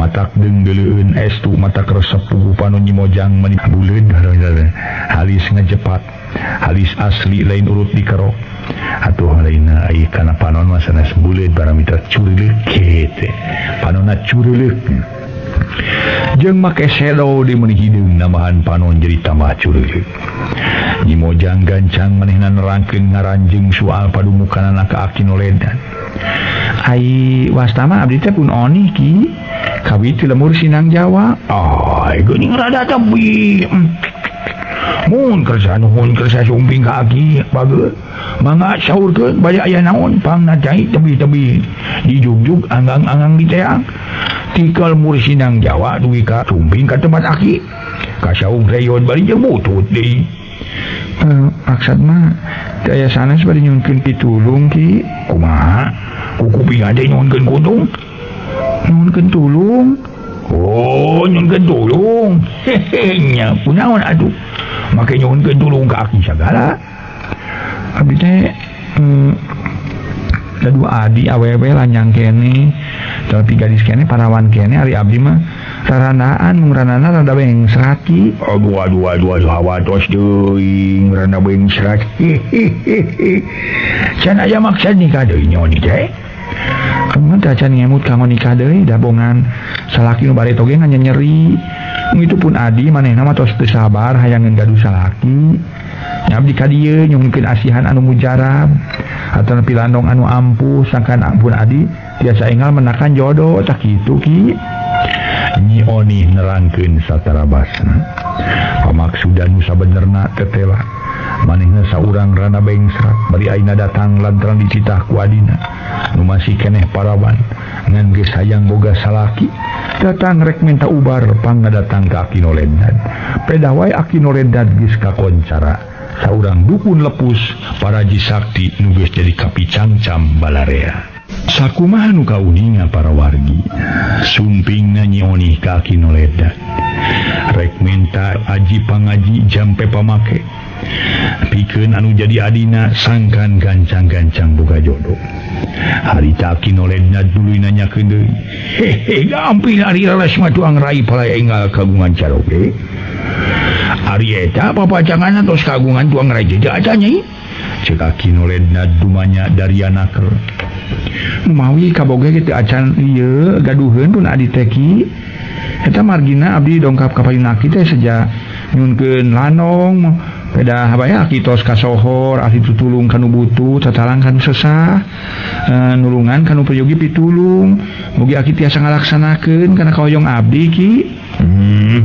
Matak deungdeuleun estu matak resep pugu panon Nyi Mojang meni buleud halis ngejepat. Halis asli lain urut dikerok. Atuh lainna ai kana panon mah sanes buleud para mitra curileuk teh. Panonna curileuk. Jeung make sedo di meuni hideung nambahan panon jadi tambah curileuk. Nyi Mojang gancang manehna nerangkeun ngaran jeung soal padumukanana ka Aki Nolednad. Ai wasta mah abdi teh pun onih ki. Kawit ti lemur Sinang Jawa. Ai geuning rada tebi. Mun kersa nuhun kersa sumping ka aki bageut. Mangga saurkeun bade aya naon pangna cai tebi-tebi dijugjug anggang-anggang diteang. Tikal mur Sinang Jawa dugi ka sumping ka tempat aki. Kasaung reyon bari jeung butut deui. Maksud mah teu aya sanes bade nyuhunkeun pitulung ki. Kumaha? Ku kuping teh nyuhunkeun kuntung? Nyuhunkeun tulung. Oh, nyuhunkeun tulung. Hehe nya kunaon atuh? Make nyuhunkeun tulung ka aki sagala. Abdi teh dua adi awewe lanyang kene, tapi gadis kene parawan kene ari abdi mah rarandaan mung randana rada bengsrat ki. Aduh aduh aduh aduh hawatos deui randa bengsrat. Hehehe. Can aya maksad nikah deui nyo ni teh. Abdi mah teh acan ngemut kanggo nikah deui da bongan salaki nu bareto ge nyeri. Mung itu pun adi manehna mah tos teu sabar hayangeun gaduh salaki. Nya abdi ka dieu nyuhunkeun asihan anu mujarab atanapi landong anu ampuh sangkan ampun adi tiasa enggal menakan jodoh tah kitu ki. Nyi Oni nerangkeun satarabasna. Pamaksudan nu sabenerna tetela. Manehna saurang rana bengsrat bari ayeuna datang lantaran dicitah ku adina nu masih keneh parawan ngan geus hayang boga salaki datang rek minta ubar pangadatang ka Aki Nolednad. Pedah wae Aki Nolednad geus kakoncara saurang dukun lepus paraji sakti nu geus jadi kapicangcam balarea. Sakumaha nu kauninga para wargi sumpingna Nyi Oni ka Aki Nolednad. Rek minta aji pangaji jampe pamake. Pikeun anu jadi adina sangkan gancang-gancang boga jodoh. Harita Aki Noledna tuluy nanyakeun deui. Hehe, gampil ari leles mah tuang rai palai enggal kagungan caroge. Ari eta papacanganna tos kagungan tuang rai teh acan nyai. Ceuk Aki Noledna dumanya darianaker. Mawi kaboga ge teu acan ieu gaduheun pun adi teh ki. Eta margina abdi dongkap ka payun aki teh seja nyunkeun lanong peda habaya aki tos kasohor ahli tutulung kanu butuh tatalang kanu sesah nulungan kanu peryogi pitulung mugi aki tiasa ngalaksanakeun kana kahoyong abdi ki.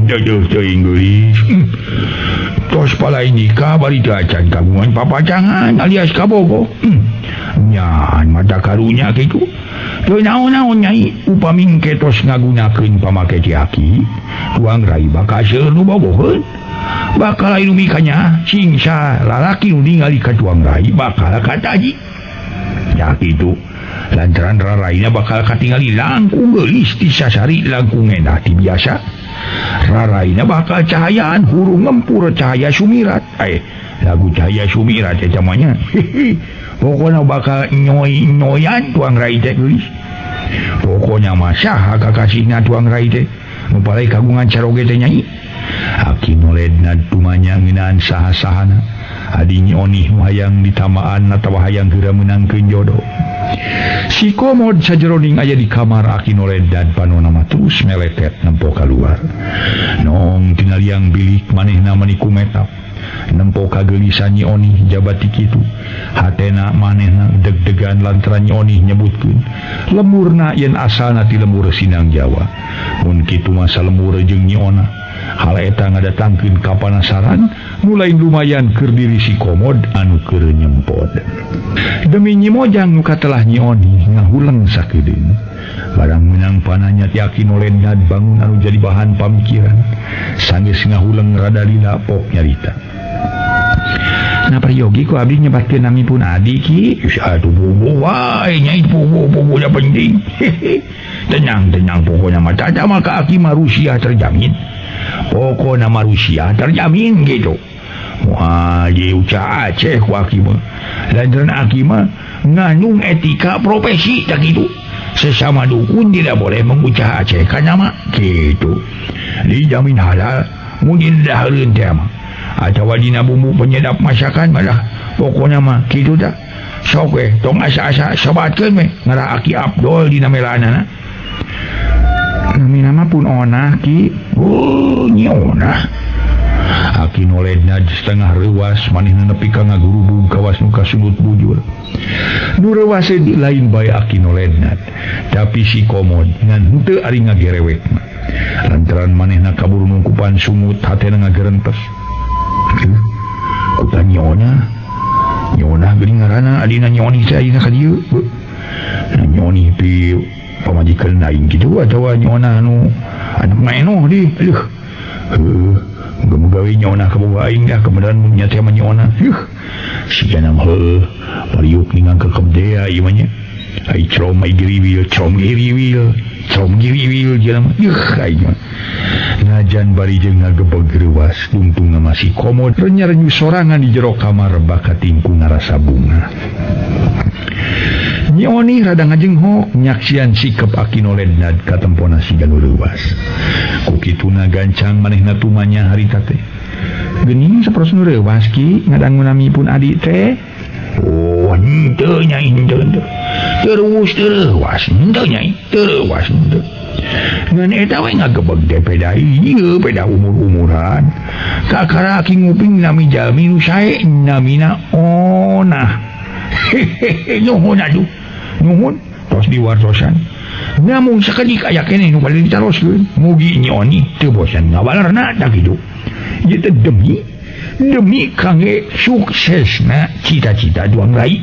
Jauh teuing geulis. Tos palai nikah bari teu acan kagungan papacangan alias kabogoh. Nyan mata karunya kitu. Teu naon-naon nyai upami engke tos ngagunakeun pamake ti aki tuang rai bakal seueur nu bogoheun. Bakal anu mikanya singsa lalaki nu ningali ka tuang rai bakal kataji. Ya kitu. Lantaran raraina bakal katingali langkung geulis ti sasari langkung endah ti biasa. Raraina bakal cahayaan hurung ngempur cahaya sumirat. Lagu cahaya sumirat eta mah nya. Pokona bakal nyoy-nyoyan tuang rai teh geulis. Pokona mah saha kakasihna tuang rai teh nu palai kagungan caroge teh nyai. Aki Noledna tumanya ngeunaan saha-sahana. Adi Nyi Onih nu hayang ditamaan atawa hayang geura meunangkeun jodoh. Si Komod sajeroning aya di kamar Aki Noledna panona mah terus meletet nempo kaluar. Nong tina liang bilik manehna mani kumetap. Nempo kageulisan Nyi Onih jabati kitu. Hatena manehna deg-degan lantaran Nyi Onih nyebutkeun lemurna yen asalna ti lemur Sinang Jawa. Mun kitu mah salemur jeung Nyi Ona. Hal eta ngadatangkeun kapanasaran nu lain lumayan keur diri si Komod anu keur nyempod. Demi Nyi Mojang nu katelah Nyi Onih ngahuleng sakedeung. Barang meunang pananya ti Aki Noledna bangun anu jadi bahan pamikiran. Sanggeus ngahuleng rada lila pok nyarita. Nah peryogi ku abdi nyebatkeun nami pun adi ki. Aduh bobo wae nyai bobo bobo penting. Tenang tenang pokoknya mah tata maka aki mah Rusia terjamin. Pokoknya mah Rusia terjamin gitu. Wah, ye ucap Aceh ku aki mah. Lantaran aki mah ngandung etika profesi tak gitu. Sesama dukun tidak boleh mengucap Aceh kan nama gitu. Dijamin halal mungkin dahareun teh mah. Atawa dina bumbu penyedap masakan malah pokoknya mah kitu dah. Sok we tong asa-asa sebatkeun we ngarah aki Abdul dina melanana. Nami nama pun onah ki. Oh, nyi onah. Aki Noledna setengah reuas manehna nepi ka ngagurubug kawas nu kasulut bujur. Nu reuas lain bae Aki Noledna, tapi si Komod ngan henteu ari ngagerewek mah. Lantaran manehna kaburu nungkupan sungut hatena ngagerentes. Kuta nyona nyona geuning ngaranna adina nyoni teh ayeuna ka dieu. Nah nyoni pi pamajikan aing kitu atawa nyona anu anak maenoh di. Aduh. Heuh, muga-muga we nyona kaboga aing dah kebenaran mun nya teh mah nyona. Yuh. Sigana mah heuh, pariuk ningang kekep dea ieu mah nya. Ai crom ai giriwil, crom giriwil, crom giriwil jelema. Yuh aing mah. Najan bari jeung ngagebeg reuas tungtungna masih Komod renya-renyu sorangan di jero kamar bakat tingku ngarasa bunga. Nyi Oni rada ngajenghok nyaksian sikep Aki Noledna katempona siga nu reuas. Ku kituna gancang manehna tumanya harita teh. Geuning sapertos nu reuas ki ngadangu nami pun adi teh. Oh, henteu nyai henteu henteu. Terus terus henteu nyai, terus henteu. Ngan eta we ngagebeg teh peda ieu peda umur-umuran. Kakara aki nguping nami jalmi nu sae namina Onah. Hehehe nuhun atuh. Nuhun tos diwartosan. Namun sakedik aya keneh nu bade ditaroskeun. Mugi Nyi Oni teu bosan ngabalerna tah kitu. Ieu teh demi kangge suksesna cita-cita tuang rai.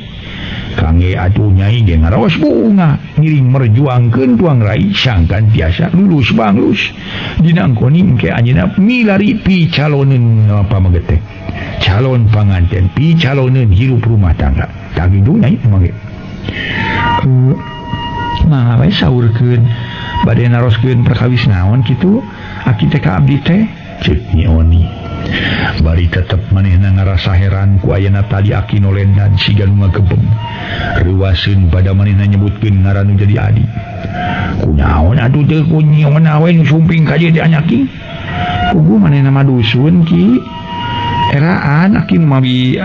Kangge atuh nyai ge ngaraos bunga ngiring merjuangkeun tuang rai sangkan tiasa lulus banglus. Dinangkoni engke anjeunna milari picaloneun pamegete. Calon panganten picaloneun hirup rumah tangga. Tah kitu nyai mangge. Mah we saurkeun bade naroskeun perkawis naon kitu. Aki teh ka abdi teh ceuk Nyi Oni. Bari tetep manehna ngarasa heran ku ayana tali Aki Nolendan siga nu ngagebeg. Reuwaseun pada manehna nyebutkeun ngaran nu jadi adi. Kunaon atuh teh ku Nyi Ona we nu sumping ka dieu teh anaki? Kugu manehna mah dusun ki. Eraan aki mawi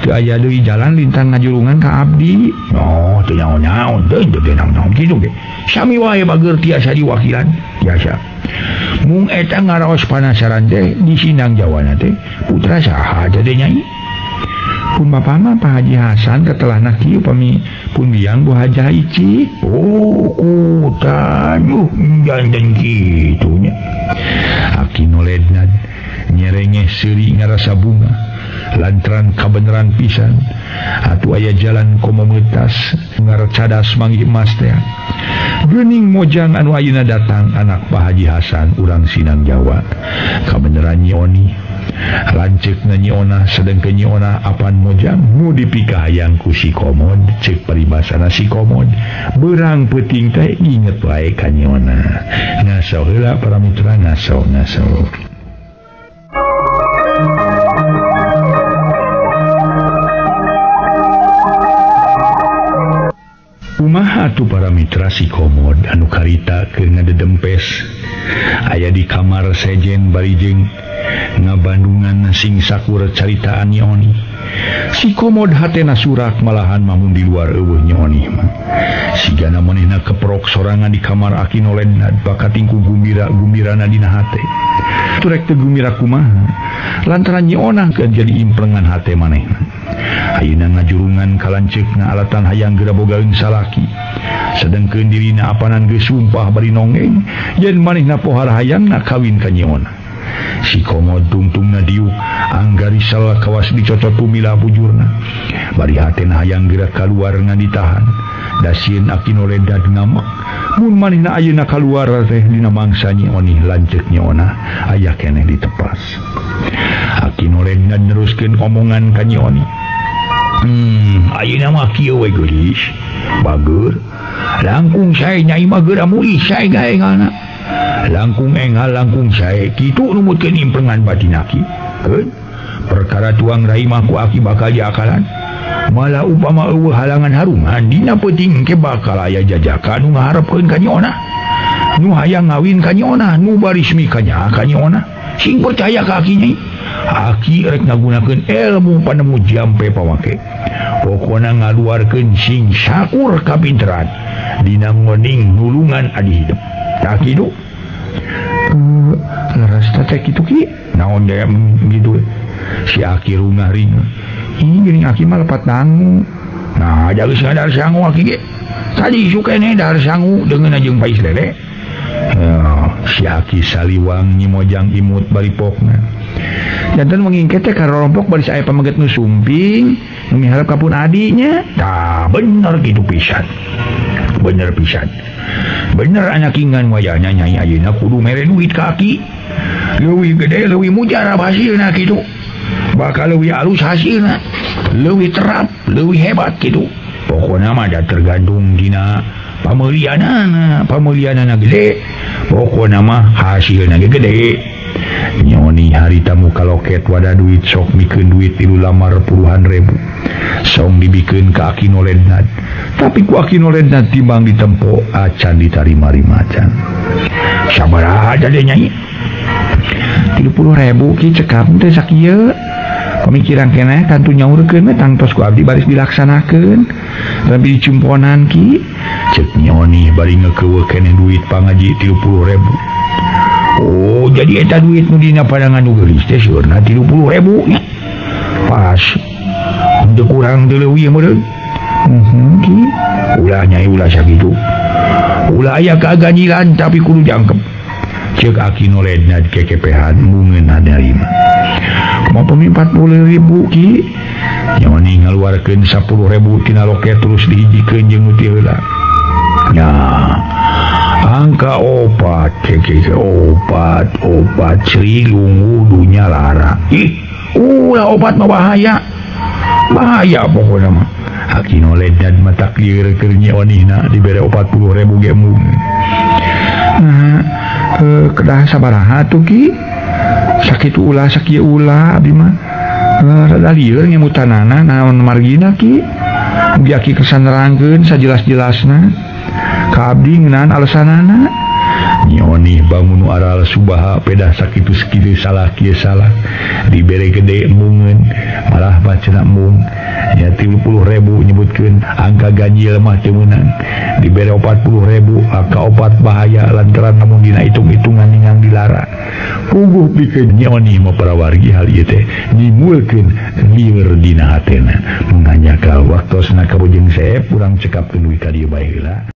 teu aya deui jalan lintang ngajurungan ka abdi. Oh, teu nyaon-nyaon teu teu naon-naon kitu ge. Sami wae bager tiasa diwakilan, tiasa. Mung eta ngaraos panasaran teh di Sinang Jawana teh putra saha teh nyai? Pun bapa mah Pak Haji Hasan katelahna kieu pami pun biang Bu Hajah Ici. Oh, kutajuh janten kitu nya. Aki Noledna nyerengeh seuri ngarasa bunga lantaran kabeneran pisan atuh aya jalan komo meutas ngarecadas manggih emas teh. Geuning mojang anu ayeuna datang anak Pak Haji Hasan urang Sinang Jawa. Kabeneran Nyi Oni lanceukna Nyi Ona sedengkeun Nyi Ona apan mojang nu dipikahayang ku si Komod ceuk paribasana si Komod beurang peuting teh inget wae ka Nyi Ona. Ngaso heula para mitra ngaso ngaso. Kumaha atuh para mitra si Komod anu karita keur ngadedempes aya di kamar sejen bari jeung ngabandungan sing sakur caritaan Nyi Oni. Si Komod hatena surak malahan mamun di luar eueuh Nyi Oni mah. Sigana manehna keprok sorangan di kamar Aki Nolenad bakating ku gumira-gumirana dina hate. Turek teu gumira kumaha lantaran Nyi Ona keur jadi implengan hate manehna. Ayeuna ngajurungan ka lanceukna alatan hayang geura bogaeun salaki. Sedengkeun dirina apanan geus sumpah bari nonggeng yen manehna pohara hayangna kawin ka Nyi Ona. Si Komod tungtungna diuk anggarisal kawas dicocot pumila bujurna. Bari hatena hayang geura kaluar ngan ditahan. Da sieun Aki Noledad ngamek. Mun manehna ayeuna kaluar teh dina mangsa Nyi Oni lanceuk Nyi Ona aya keneh ditepas. Aki Noledad neruskeun omongan ka Nyi Oni. Ayeuna mah kieu we geulis. Bager. Langkung sae nyai mah geura mulih sae gae ngana. Langkung engal langkung sae kitu numutkeun implengan batin aki. Keun perkara tuang rai mah ku aki bakal diakalan. Malah upama eueuh halangan harungan dina peuting ke bakal aya jajaka nu ngaharepkeun ka Nyi Ona. Nu hayang ngawin ka Nyi Ona, nu barismi ka Nyi Ona. Sing percaya ka aki nyai. Aki rek ngagunakeun ilmu panemu jampe pamake. Pokona ngaluarkeun sing sakur kapinteran dina ngoning nulungan adi hidup. Tah kitu. Leres teh kitu ki. Naon daya gitu. Si Aki rungah ringa. Ih geuning aki mah lepat dangu. Nah, jaga sadar sangu aki ge. Tadi isuk keneh dahar sangu deungeun jeung pais lele. Si Aki saliwang Nyi Mojang imut bari pokna. Janten mengingket teh ka rorompok baris aya pameget nu sumping, nu miharep ka pun adinya. Tah bener kitu pisan. Bener pisan. Bener anak ingan wayahna nyai ayeuna kudu mere duit ka aki. Leuwih gede leuwih mujarab hasilna kitu. Bakal leuwih alus hasilna, leuwih terap, leuwih hebat kitu. Pokona mah da tergantung dina pameulieunana, pameulieunana gede, pokona mah hasilna ge gede. Nyi Oni harita muka loket wadah duit sok mikeun duit tilu lamar puluhan ribu. Song dibikeun ka Aki Nolednad. Tapi ku Aki Nolednad timbang ditempo acan ditarima-rima acan. Sabaraha jadi nyai? 30.000 ki cekap teh sakieu. Pemikiran keneh kantu nyaurkeun we tangtos ku abdi baris dilaksanakeun. Tapi dicumponan ki. Ceuk Nyi Oni bari ngekeuweuh keneh duit pangaji 30.000. Oh, jadi eta duit nu dina pandangan nu geulis teh sieurna 30.000 nya. Pas. Teu kurang teu leuwih meureun. Ki. Ulah nyai ulah sakitu. Ulah aya kaganjilan tapi kudu jangkep. Ceuk Aki Nolednad kekepehan mungeun narima. Kumaha pemi 40.000 ki? Nyi Oni ngaluarkeun 10.000 tina loket terus dihijikeun jeung nu ti heula. Nya. Angka opat, keke opat, opat, Sri Lungu dunya lara. Ih, ulah opat mah bahaya. Bahaya pokoknya mah. Aki Nolednad mah takdir keur Nyi Onina dibere 40.000 ge mung. Nah, Kedah sabaraha tuh Ki? Sakitu ulah sakieu ulah abdi mah. Rada lieur ngemutanana naon margina Ki? Mugi aki kersa nerangkeun sajelas-jelasna. Ka abdi ngeunaan alesanana. Nyi Onih bangun nu aral subaha pedah sakitu sakitu salah kieu salah. Dibere gede embungeun malah mah cenah embung. Nya 30.000 nyebutkeun angka ganjil mah teu meunang. Dibere 40.000 angka opat bahaya lantaran lamun dina hitung-hitungan ningang dilara. Puguh pikeun Nyi Onih mah parawargi hal ieu teh nimbulkeun lieur dina hatena. Mung hanya ka waktosna ka Bojeng Seep urang cekapkeun dugi ka dieu bae heula.